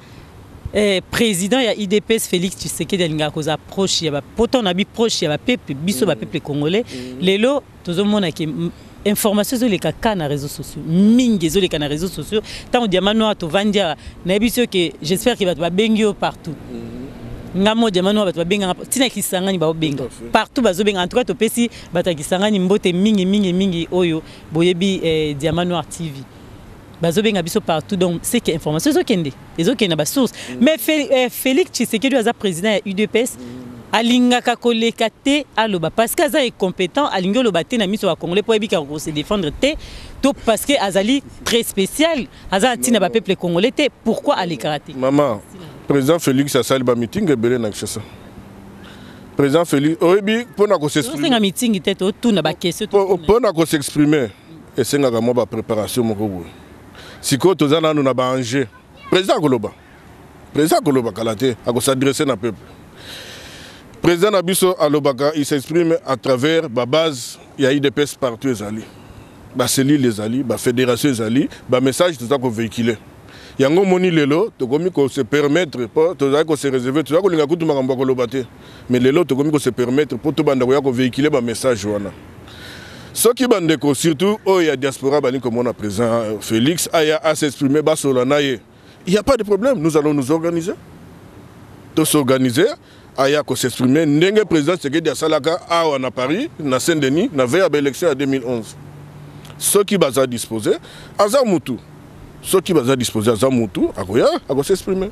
président ya UDPS Félix Tshisekedi alingaka kozala proche ya bapoto na bi, proche ya bapeuple biso, bapeuple congolais. Lelo tozomona ke information ezoleka ka na réseaux sociaux mingi, ezoleka na réseaux sociaux. Ntango Diamant Noir tovandi awa, nayebi so ke j'espère ke bato babengi yo partout. Nga mo Diamant Noir, bato babengaka ntina Kisangani, baobenga partout, bazobenga. En tout cas topesi bato ya Kisangani mbote mingi mingi mingi oyo boyebi Diamant Noir TV. Bazobenga biso partout, donc c'est que information ezokende, ezokende na basource. Mais Félix Tshisekedi aza président ya UDPS, alingaka koleka te aloba parce que aza incompétent, alingi oloba te na miso ya Congolais mpo ayebika kose défendre te, to parce que azali très spécial, aza na ntina bapeuple congolais te? Pourquoi alekaka te? Mama, président Félix asali bameeting ebele na Kinshasa. Président Félix oyebi mpona kos'exprimer, meeting te, totuna baquestion. Mpona kos'exprimer esengaka mwa bapréparation moko boye. Sikoyo toza nanu na baenjeu. Président akoloba, président akoloba kala te, akos'adresser na peuple. Président na biso alobaka, il s'exprime à travers babase ya UDPS partout. Ezali bacellule, ezali bafédération, ezali bamessage toza kovéhicule yango. Omoni lelo tokomi kose permettre, mpo tozali kose réserver, tozali kolinga kutu makambo ya koloba te, mais lelo tokomi kose permettre mpo tobanda koya kovéhicule bamessage wana. Soki bandeko, surtout oyo ya diaspora, balingi komona président Félix aya as'exprimer, basola na ye, il y a pas de problème, nous allons nous organiser, tos'organiser, aya kos'exprimer ndenge président Tshisekedi asalaka awa na Paris, na Saint-Denis, na veille ya baélection ya 2011. Soki baza disposé, aza mutu, soki baza disposé, aza mutu, akoya akos'exprimer.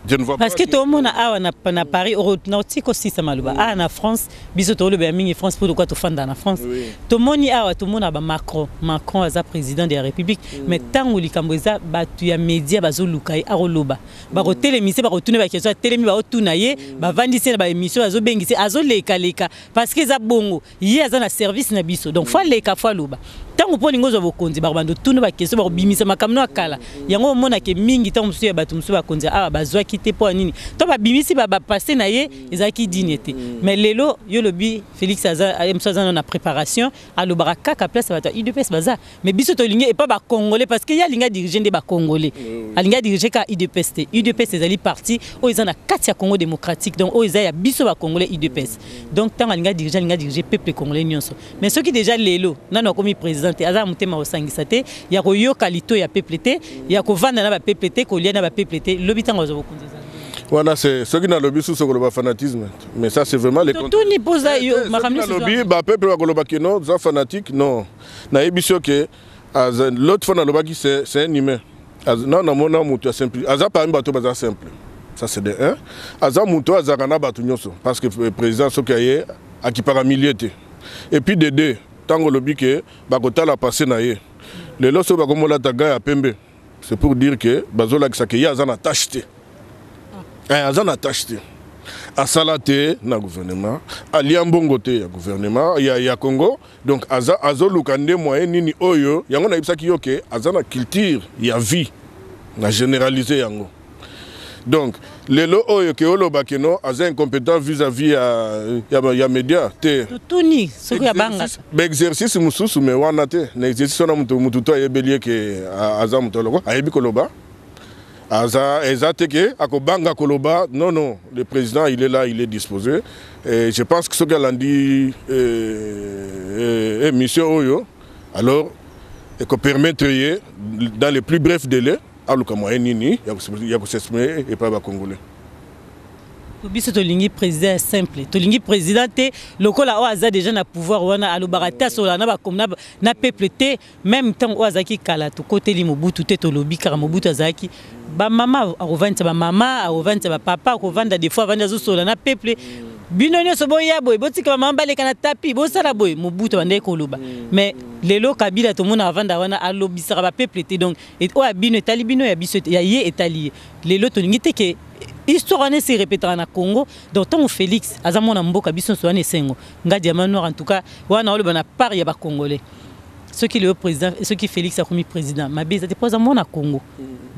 Je ne vois parce que tomona awa na Paris, nauti kosisa maloba awa na France, biso tolobela mingi France mpo lokwa tofanda na France. Tomoni awa, tomona bamacron. Macron aza président de la République, mais ntango likambo eza, bato ya média bazoluka ye, akoloba, bakotelemisa, bakotuna baquestion, atelemi, baotuna ye, bavandisi ye na baémission, azobengisa, azolekaleka parce que eza bongo, ye aza na service na biso, donc faut aleka, faut aloba. Ntango mpo olingi ozwa bokonzi, bakobanda otuna baquestion, bakobimisa makambo no ya kala. Yango omonake mingi ntango mosusu ya bato mosusu bakonzi awa bazwaki te. Mpo ya nini? To babimisi bapassé na ye, ezalaki digne te. Mais lelo yo lobi Félix aza mosusu aza na préparation, alobaka kaka place ya bato ya UDPS baza. Mais biso tolingi epa bacongolais, parce que ye alingi adirige nde bacongolais, alingi adirige kaka UDPS te. UDPS ezali parti oyo eza na kati ya Congo démocratique, donc oyo eza ya biso bacongolais, UDPS. Donc ntango alingi adirige, alingi adirige peuple congolais nyonso. Mais soki déjà lelo nano akomi président te, aza na motema kosangisa te, ya koyoka lito ya peuple te, ya kovanda na bapeuple te, kolia na bapeuple te, lobi ntango azwa bokonzi, ezali Wana c'est soki nalobi susu koloba fanatisme, mais ça c'est vraiment les Totuni mpoza yo makambo nyonso. Nalobi, bapeuple bakoloba ke non, oza fanatique. Non, nayebi so ke l'autre fois nalobaki, c'est un humain. Non, namona moto ya simple, aza parmi bato baza simple. Ça c'est de un. Aza moto azalaka na bato nyonso, parce que président soki aye, akipaka milieu te. Et puis de deux, ntango olobi ke bakotala passé na ye, lelo soki bakomolata gant ya pembe, c'est pour dire que bazolakisa ke ye aza na tâche te. Aza na tâche te, asala te na gouvernement, alia mbongo te ya gouvernement ya Congo. Donc aza azoluka nde moyen nini oyo. Yango nayebisaki yo ke aza na culture ya vie na généraliser yango. Donc lelo oyo ke oloba ke non, aza incompétent vis-à-vis ya média te. Totuni soki abangaka. Baexercice mosusu, mais wana te. Na exercice wana, mutu to ayebeli ye ke aza moto aloko, ayebi koloba, aza eza te ke akobanga koloba. Non, non, le président, il est là, il est disposé. Et je pense que soki alandi émission oyo, alors ekopermettre ye dans les plus brefs délais aluka moyen nini ya kos'exprimer epai bacongolais. Biso tolingi président ya simple, tolingi président te lokola oyo aza déjà na pouvoir wana, alobaka te, asolaka na peuple te. Même ntango oyo azalaki kala, tokoteli Mobutu te, tolobi kaka Mobutu azalaki bamama, akovandisa bamama, akovandisa bapapa, akovanda des fois avandi, azosola na peuple: bino nyonso boya boye, botika bamama baleka na tapi, bosala boye. Mobutu abandaki koloba. Mais lelo Kabila tomona avanda wana, alobisaka bapeuple te. Donc oyo ya bino etali bino, ya biso ya ye etali ye. Lelo tolingi te ke histoire wana ese répétaka na Congo. Donc ntango Félix aza mwana mboka, biso nyonso wana esengo. Nga Diamant Noir, en tout cas wana oloba na part ya bacongolais, soki lelo président, soki Félix akomi président, mabe eza te, mpo aza mwana Congo.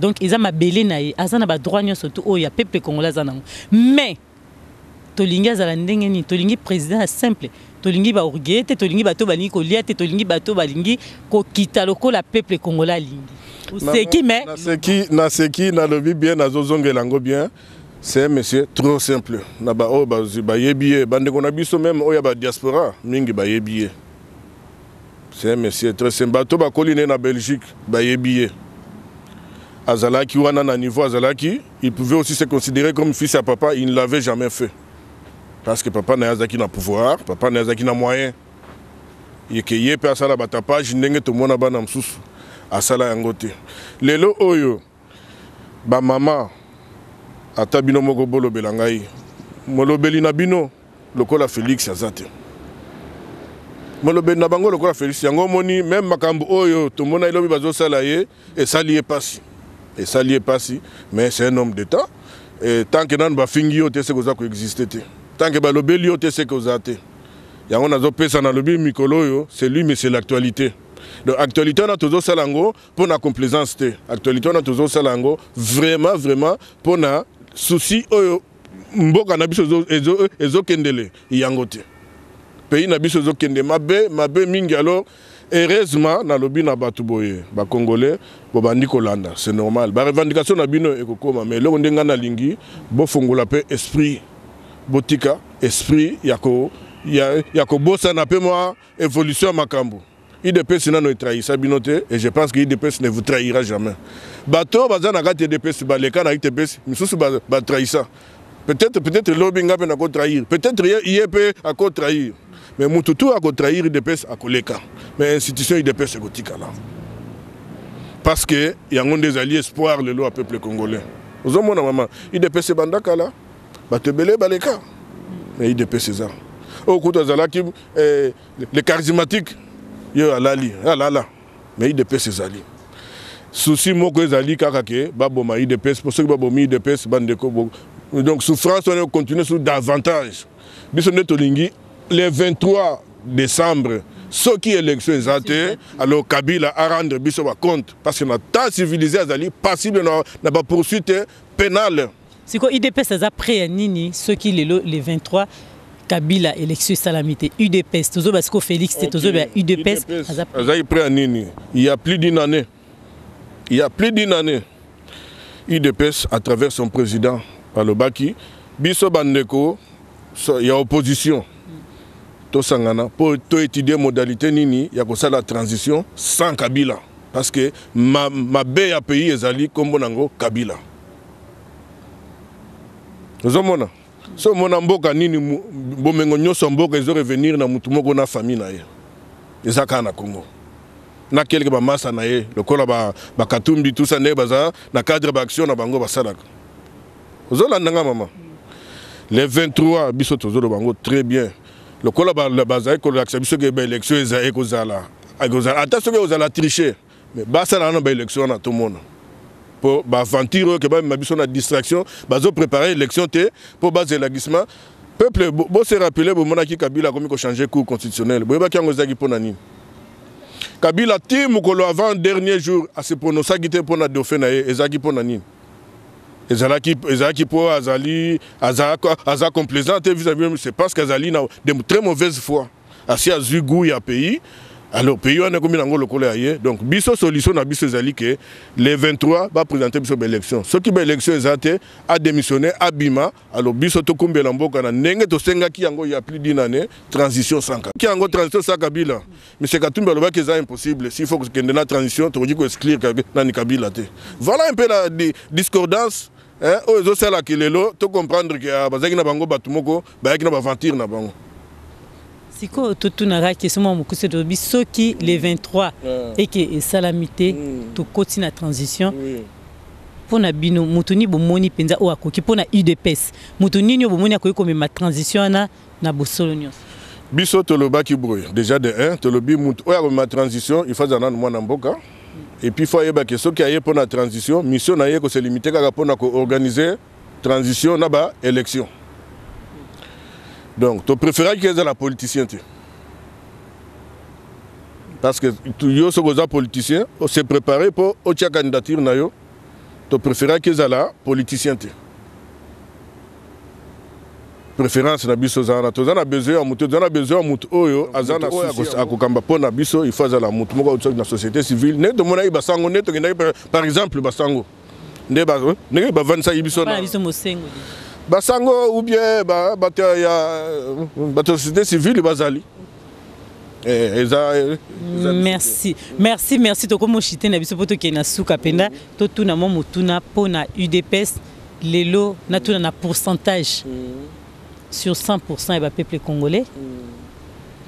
Donc eza mabele na ye, aza na badroit nyonso tu oyo ya peuple congolais aza nango. Mais tolingi azala ndenge nini? Tolingi président ya simple, tolingi baorgueil te, tolingi bato balingi kolia te, tolingi bato balingi kokita lokola peuple congolais alingi. Oseki, mais Naseki, naseki, nalobi bien, nazozongela yango bien. C'est un monsieur trop simple. Na baoyo bayebi ye, bandeko na biso même oyo ya badiaspora mingi bayebi ye, c'est un monsieur très simple. Bato bakoli ne na Belgique bayebi ye. Azalaki wana na niveau azalaki, il pouvait aussi se considérer comme fils à papa, il ne l'avait jamais fait, parce que papa na ye azalaki na pouvoir, papa na ye azalaki na moyen yeke ye mpe asala batapage ndenge tomona bana mosusu. Asala yango te. Lelo oyo bamama, ata bino moko bolobela ngai, molobeli na bino lokola Félix aza te, molobeli na bango lokola Félix. Yango omoni même makambo oyo tomona elobi bazosala ye, esali ye pasi, esali ye pasi. Mais c'est un homme d'état. Et tant que nanu bafingi yo te, seke oza koexiste te. Tant que balobeli yo te, seke oza te. Yango nazopesa, nalobi mikolo oyo, c'est lui, mais c'est l'actualité. Donc actualité wana tozosala yango mpo na complaisance te. Actualité wana tozosala yango vraiment, vraiment mpo na souci oyo mboka na biso ezokendele yango te. Pays na biso ezokende mabe, mabe mingi. Alors heureusement, nalobi na bato boye, bacongolais bobandi kolanda, c'est normal, barevendication na bino ekokóma. Mais eloko nde ngai nalingi, bofongola mpe esprit, botika esprit ya kobosana mpe mwa évolution ya makambo. UDPS nano etrahisa bino te, et je pense que UDPS ne vous trahira jamais. Bato oyo baza na kati ya UDPS baleka na UDPS, misusu batrahisa peut-être, peut-être lobi nga mpe nakotrahir, peut-être ye mpe akotrahir. Mais mutu tu akotrahir UDPS akoleka, mais institution UDPS ekotikala, parce que yango nde ezali espoir lelo ya peuple congolais. Ozomona mama, UDPS ebanda kala, bato ebele baleka, mais UDPS eza oyo kutu azalaki le charismatique, ye alali, alala, mais UDPS ezali. Souci moko ezali kaka ke baboma UDPS, mpo soki babomi UDPS, bandeko, donc souffrance wana continue sur davantage. Biso nde tolingi le 23 décembre. Soki élection eza te, alors Kabila a rendre biso ba compte, parce que na temps civilisé azali passible na ba poursuite pénale. Siko UDPS aza prêt ya nini soki lelo le 23 Kabila élection esalami te? UDPS, tozoba siko Félix te, tozoba UDPS. Aza azali prêt ya nini? Il y a plus d'une année, il y a plus d'une année, UDPS à travers son président alobaki: biso bandeko ya opposition, tosangana mpo toétudie modalité nini ya kosala transition sans Kabila, parce que mabe ya pays ezali nkombo nango Kabila. Ozomona, so omona mboka nini bomengo nyonso ya mboka ezorevenir na mutu moko na famille na ye? Eza kaka na Congo, na quelque bamasa na ye lokola Bakatumbi, tout ça, ndenge baza na cadre baaction na bango basalaka. Ozolanda nga, mama? Le 23, biso tozoloba yango très bien. Lokola bazali kolakisa biso ke baélection eza ekozala, ata soki ekozala triche, mais basala wana baélection wana, tomona. Mpo baaventure oyo ke bamema biso na distraction, bazoprépare élection te mpo bazelakisema peuple. Bose rappeler, bomonaki Kabila akomi kochange cour constitutionnelle. Boyebaki yango ezalaki mpo na nini? Kabila ti mokolo avant dernier jour ase prononçaki te mpo na dauphin na ye. Ezalaki mpo na nini? Ezalaki mpo azali aza complaisant te vis-à-vis, c'est parce qu'azali na de très mauvaise foi. Asi azwi goût ya pays, alors pays wana ekomi nango lokola ya ye. Donc biso, solution na biso ezali ke le 23 baprésente biso baélection. Soki baélection eza te, adémissionne, abima. Alors biso tokumbela mboka na ndenge tosengaki yango ya plus d'une année, transition sans ki yango, transition sans Kabila. Monsieur Katumbi alobaki eza impossible. S'il faut kokende na transition, tokoki koexclure nani? Kabila te. Voilà un peu la discordance oyo ezosalaka lelo tocomprendre ke bazalaki na bango bato moko bayaki na baventure na bango. Sikoyo totunaka question mwa mokuse. Tolobi soki le 23 eke esalami te, tokoti na transition, mpo na bino moto nini bomoni mpenza oyo akoki? Mpo na UDPS, moto nini oyo bomoni akoki komema transition wana na bosolo nyonso? Biso tolobaki boye déjà de 1: tolobi moto oyo akomema transition, il faut azala nanu mwana mboka, et puis faut ayebake soki aye mpo na transition, mission na ye kose limite kaka mpo na koorganiser transition na baélection. Donc topréféraki ezala politicien te, parce que yo soki oza politicien, ose préparé mpo otia candidature na yo. Topréféraki ezala politicien te. Préférence na biso eza wana. Toza na besoin ya motu, toza na besoin ya motu oyo aza na oyo akokamba mpo na biso. Il faut azala motu moko auti na société civile, ndenge tomonaki basango, nde tokendaki par exemple basango, nde ndenge bavandisaki biso na biso mosengo. Basango ou bien bato ya bato société civile bazali eza. Merci, merci, merci. Tokomi oshite na biso mpo tokende na suka mpenza. Totuna mwa motuna mpo na UDPS lelo. Natuna na pourcentage sur 100 ya bapeuple congolais.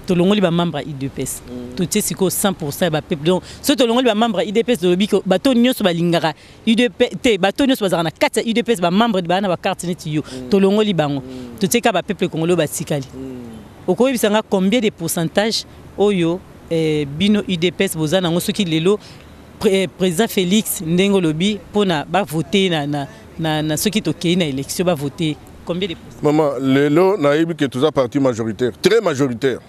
Tolongoli bamembre ya UDPS, totie sikoyo 100 ya bapeuple. Donc soki tolongoli bamembre ya UDPS, tolobi bato nyonso balingaka UDPS te, bato nyonso bazalaka na kati ya UDPS, bamembre baa na bacarte neti yo, tolongoli bango, totie kaka bapeuple congolais oyo batikali, okoyebisanga combien de pourcentage oyo bino UDPS boza nango soki lelo président Félix, ndenge olobi, mpona bavote na soki tokei na élection, bavote combien de pourcent? Mama, lelo nayebi ke toza parti majoritaire, très majoritaire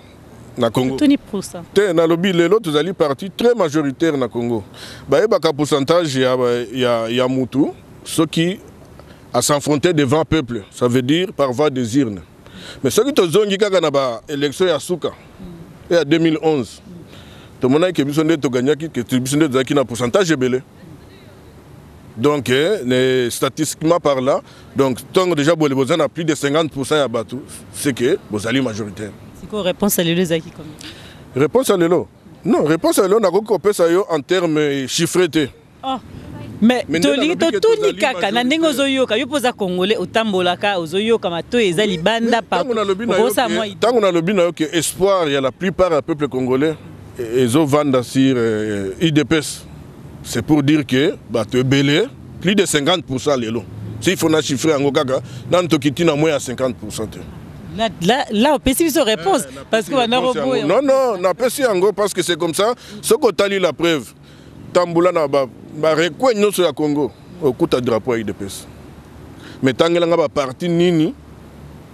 na Congo. Toni pourcent. Te, nalobi lelo tozali parti très majoritaire na Congo. Bayebaka pourcentage ya mutu soki as'affronter devant peuple, ça veut dire par voie des urnes. Mais soki tozongi kaka na baélection ya suka ya 2011, tomonaki ke biso nde toganyaki, ke biso nde tozalaki na pourcentage ebele. Donc statistiquement par là, donc ntongo déjà boye boza na plus de 50 ya bato, c'est que bozali majoritaire. Sikoyo réponse ya lelo ezalaki combien? Réponse ya lelo, non, réponse ya lelo nakoki kopesa yo en terme chiffré te. Oh. Mais tolingi totuni kaka na ndenge ozoyoka yo, mpo oza Congolais, otambolaka, ozoyoka matoi eza libanda. Ntango nalobi na yo ke espoir ya la plupart ya peuple congolais ezovanda sur UDPS, c'est pour dire que bato ebele, plus de 50 lelo. S'il faut na chiffre yango kaka, nanu tokiti na moins ya 50 te. Là, là, là opesi biso réponse parce que bana roboya. Non, non, napesi yango parce que c'est comme ça. Soki otali la preuve, tambola na barecoin nyonso ya Congo, okuta drapeau ya UDPS. Mais tangelanga baparti nini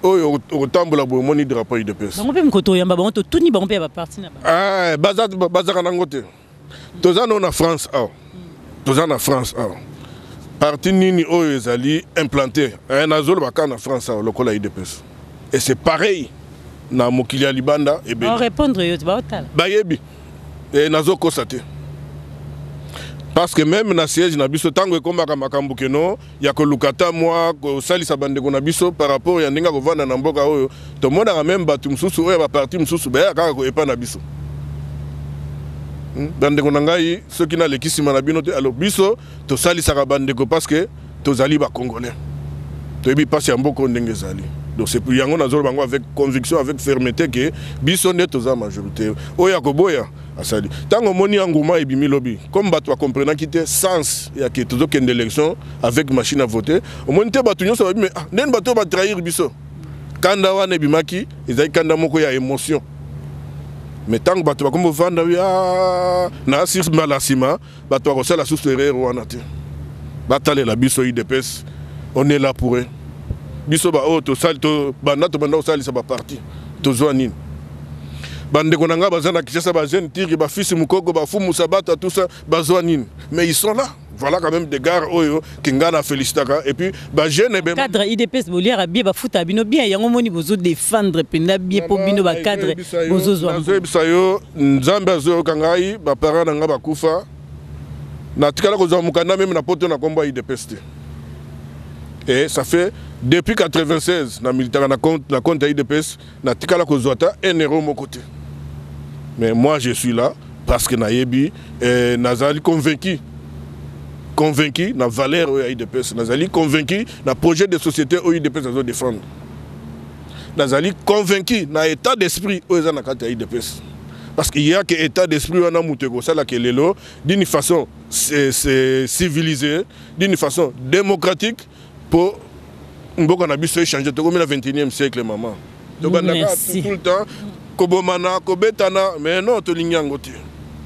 Oyo okotambola boye, omoni drapeau UDPS. Bango mpe mokoto oyamba bango, totuni bango mpe ya baparti na bango. Ah, bazaka nango te. Toza no na France awa, toza na France awa, parti nini oyo ezali implanté, eh, nazoloba kaka na France awa, lokola UDPS? Et c'est pareil na mokili ya libanda ebele. Répondre yo, baotala. Bayebi e, nazokosa te, parce que même na siège na biso, ntango ekomaka makambo keno ya koluka ta mwa kosalisa bandeko na biso par rapport ya ndenge ya kovanda na mboka oyo, tomonaka même bato mosusu oyo ya baparti mosusu bayaka kaka epa na biso. Bandeko na ngai, soki naleki nsima na bino te. Alors biso tosalisaka bandeko parce que tozali bacongolais, toyebi mpasi ya mboka oyo ndenge ezali. Donc c'est yango nazoloba bango avec conviction, avec fermeté, ke biso nde toza majorité. Oyo ya koboya asali. Ntango omoni engouement ebimi lobi, comme bato bakomprenaki te sens ya ke tozokende élection avec machine à voter, omoni te bato nyonso babi, mais ah, ndeni bato oyo batrahir biso. Kanda wana ebimaki, ezali kanda moko ya émotion. Mais ntango bato bakomi kovanda na asir mbala nsima, bato bakosala susu erreur wana te. Batalela biso UDPS, on est là pour eux. Biso baoyo tosali, banda tobanda kosalisa baparti, tozwa nini? Bandeko na ngai baza na Kinshasa, bajeune tiri, bafisi mokoko, bafumusa bato, tout ça, bazwa nini? Mais ils sont là. Voilà quand même des gars oyo ke ngai na félicitaka. Et puis bajeune Cadre UDPS, boliaka bien, bafuta bino bien. Yango moni bozodéfendre mpenza bien mpo bino bacadre bozozwa. Nazoyebisa yo, Nzambe azoyoka ngai, baparent na ngai bakufa, natikala kozwa mokanda même na poto na nkombo ya UDPS te. Et ça fait depuis 96 na militaka na compte ya UDPS, natikala kozwa ata 1 euro moko te. Mais moi, je suis là parce que nayebi, eh, nazali convaincu na valeur oyo ya UDPS, nazali convaincu na projet de société oyo UDPS azodéfendre, nazali convaincu na état d'esprit oyo eza na kati ya UDPS, parce qu'il y a que état d'esprit wana moto ekosalaka lelo d'une façon civilisée, d'une façon démocratique, mpo mboka na biso échange. Tokomi na 21e siècle, mama. Tobandaka tout le temps kobomana, kobetana, mais non, tolingi yango te.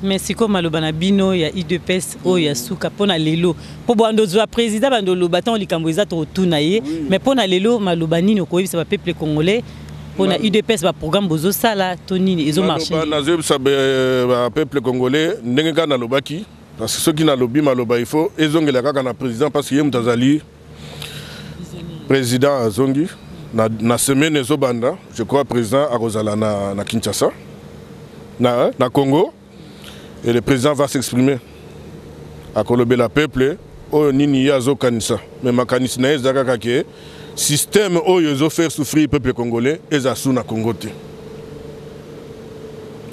Mais sikoyo maloba na bino ya UDPS oyo ya suka mpo na lelo, mpo bando ozwa président, bando oloba ntango likambo eza, tokotuna ye, mais mpo na lelo, maloba nini okoyebisa bapeuple congolais mpo na UDPS, baprogramme bozosala to nini ezomarche? Nazoyebisa bapeuple congolais ndenge kaka nalobaki, parce que soki nalobi maloba, il faut ezongela kaka na président, parce que ye moto azali président. Azongi na semaine ezobanda, je crois président akozala na Kinshasa, na Congo, et le président va s'exprimer, akolobela peuple oyo nini ye azokanisa. Mais makanisi na ye eza kaka ke système oyo ezofaire souffrir peuple congolais eza su na Congo te.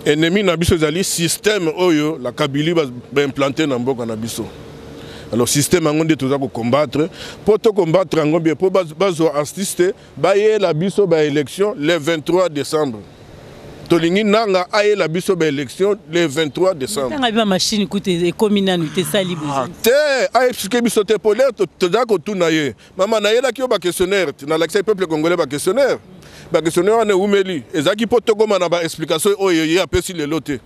Ennemi na biso ezali système oyo la Kabili baimplante na mboka na biso. Alors système yango nde toza kocombattre. Mpo tocombattre yango bien, mpo bazwa artiste bayela biso baélection le 23 décembre. Tolingi Nanga ayela biso baélection le 23 décembre. Ntango ba machine kuta ekomi nanu te, esali. Ah, te, aexplike biso te. Po lere toza kotuna ye, mama, nayelaki yo baquestionnaire, nalakisaki peuple congolais baquestionnaire. Baquestionnaire wana ewumeli, ezalaki mpo tokóma na baexplication oyo ye apesi lelo te.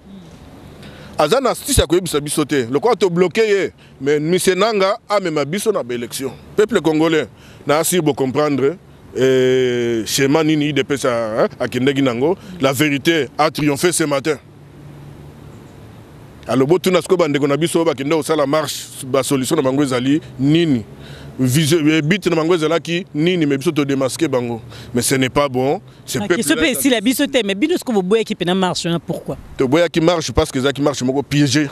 Aza na astuce ya koyebisa biso te lokola tobloke ye. Mais monsieur Nanga amema biso na baélection. Peuple congolais, na asir bocomprendre schéma nini UDPS akendeki nango. La vérité a triomphé ce matin. Alors botuna sikoyo bandeko na biso oyo bakende kosala marche, basolution na bango ezali nini? But na bango ezalaki nini? Mais biso todémasque bango. Mais ce n'est pas bon. Question mpe esila biso te, mais bino sikoyo boboyaki mpena marche wana, pourquoi? Toboyaki marche parce que ezalaki marche moko piégé.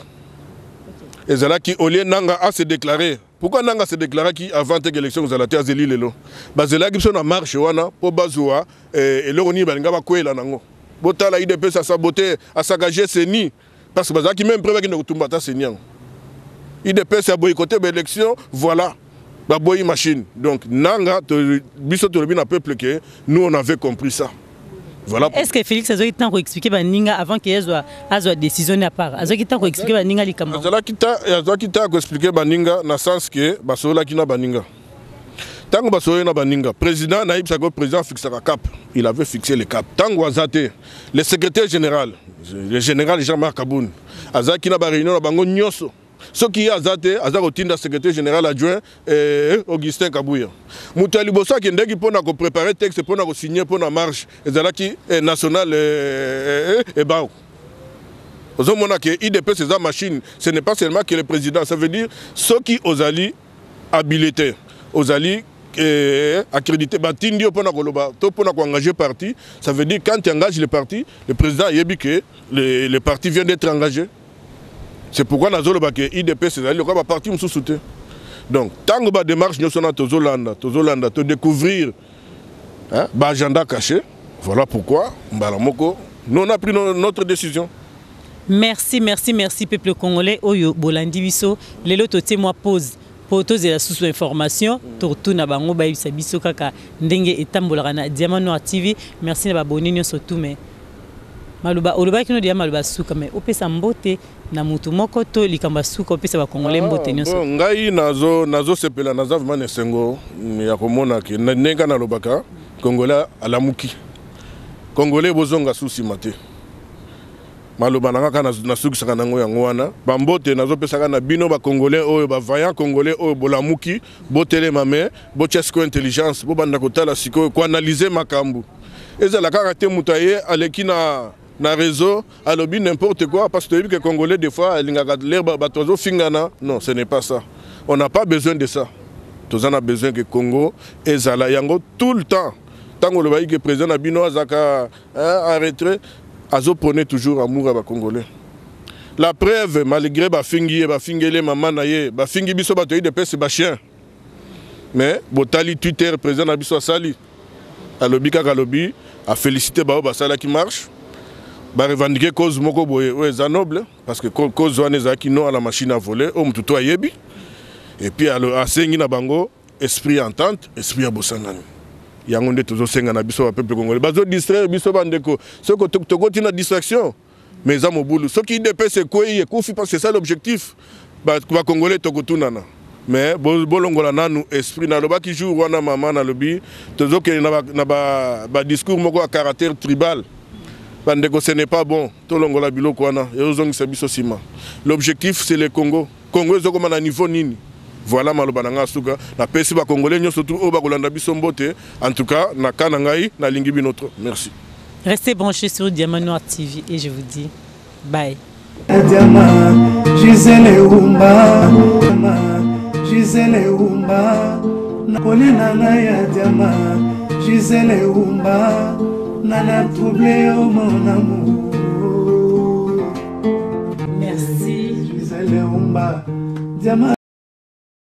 Ezalaki au lieu Nanga a se déclaré. Pourquoi Nanga se déclaraki avant te élection kozala te? Azeli lelo, bazelaki biso na marche wana mpo bazwa eloko nini balinga bakwela nango. Botala, UDPS asabote, asakage CENI, parce que bazalaki même prêt bakende kotumba ata CENI yango. UDPS aboyikote baélection, voilà, baboyi machine. Donc Nanga, biso tolobi na peuple ke nous, on avait compris ça. Voilà. Est-ce que Félix azwaki ntango koexplike baninga avant ke azwa décision à part? Azwaki ntango koexplike baninga likambo? Azalaki ta, azwaki ta koexplike baninga na sens ke basololaki na baninga. Ntango basololi na baninga, président, nayebisaka, président afixaka cap. Il avait fixé le cap. Ntango aza te, le secrétaire général, le général Jean-Marc Kabund, azalaki na baréunion na bango nyonso. Soki ye aza te, aza kotinda secrétaire général adjoint Augustin Kabuya. Moto ya liboso akendaki mpo na koprépare texte mpo na kosigne mpo na marche ezalaki national Ebao. Ozomona ke UDPS eza machine, ce n'est pas seulement que le président, ça veut dire soki ozali habilité, ozali accrédité, batindi yo mpona koloba to mpona koengage parti, ça veut dire quand tu engages le parti, le président ayebi ke le parti vient d'être engagé. C'est pourquoi nazoloba ke UDPS ezali lokola baparti mosusu te. Donc ntango badémarche nyonso wana tozolanda todécouvrir, hein, baagenda caché, voilà pourquoi mbala moko nous on a pris notre décision. Merci, merci, merci peuple congolais oyo bolandi biso. Lelo totie mwa pause po tozela susu information, totuna bango bayebisa biso kaka ndenge etambolaka na Diamant Noir TV. Merci na baboni nyonso tu. Me maloba olobaki no deya maloba suka, me opesa mbote na mutu moko to likambo ya suka, opesa bakongolais mbote nyonso. Bon, ngai nazosepela, naza vraiment na esengo ya komona ke ndenge nalobaka, Congolais alamuki, Congolais bozonga su nsima te. Maloba na nga kaka nasukisaka nango yango wana. Bambote nazopesaka na bino bacongolais oyo bavaillant Congolais oyo bolamuki, botelema, me botia sikoyo intelligence, bobanda kotala sikoyo, koanalyse makambo. Ezala kaka te moto aye aleki na réseau, alobi n'importe quoi, parce que toyebi que Congolais des fois alingaka l'air bato bazofingana. Non, ce n'est pas ça, on n'a pas besoin de ça. Toza na besoin que Congo ezala yango tout le temps. Ntango olobaki ke président na bino azalaka en retrait, azoprône toujours amour ya bacongolais. La preuve, malgré bafingi ye, bafingeli mama na ye, bafingi biso bato ya UDPS bachien, mais botali Twitter, président na biso asali, alobi kaka, alobi afélicité bao basalaki marche, barevendique cause moko boye oyo eza noble, parce que cause wana ezalaki non à la machine à voler oyo motu to ayebi. Et puis asengi na bango esprit entente, esprit ya bosangani. Yango nde tozosenga na biso bapeuple congolais. Bazodistraire biso bandeko, soki tokoti na distraction, mais eza mobulu. Soki UDPS ekwei, ekufi, parce que c'est ça l'objectif, bacongolais tokotunana. Mais bolongola nanu esprit. Nalobaki jour wana, mama, nalobi tozokende na badiscours moko ya caractère tribal. Bandeko, ce n'est pas bon. Tolongola biloko wana ezozongisa biso nsima. L'objectif, c'est le Congo. Congo ezokoma na niveau nini? Voilà maloba na ngai suka. Napesi bacongolais nyonso tu oyo bakolanda biso mbote. En tout cas, na ka na ngai, nalingi bino trop. Merci. Restez branchés sur Diamant Noir TV et je vous dis bye. Diamant, Gisèle Umba, Gisèle Umba, Nakolia na ngai ya diamant, Gisèle Umba, nana trouble yo mon amour. Merci. Gisèle Umba, diamant.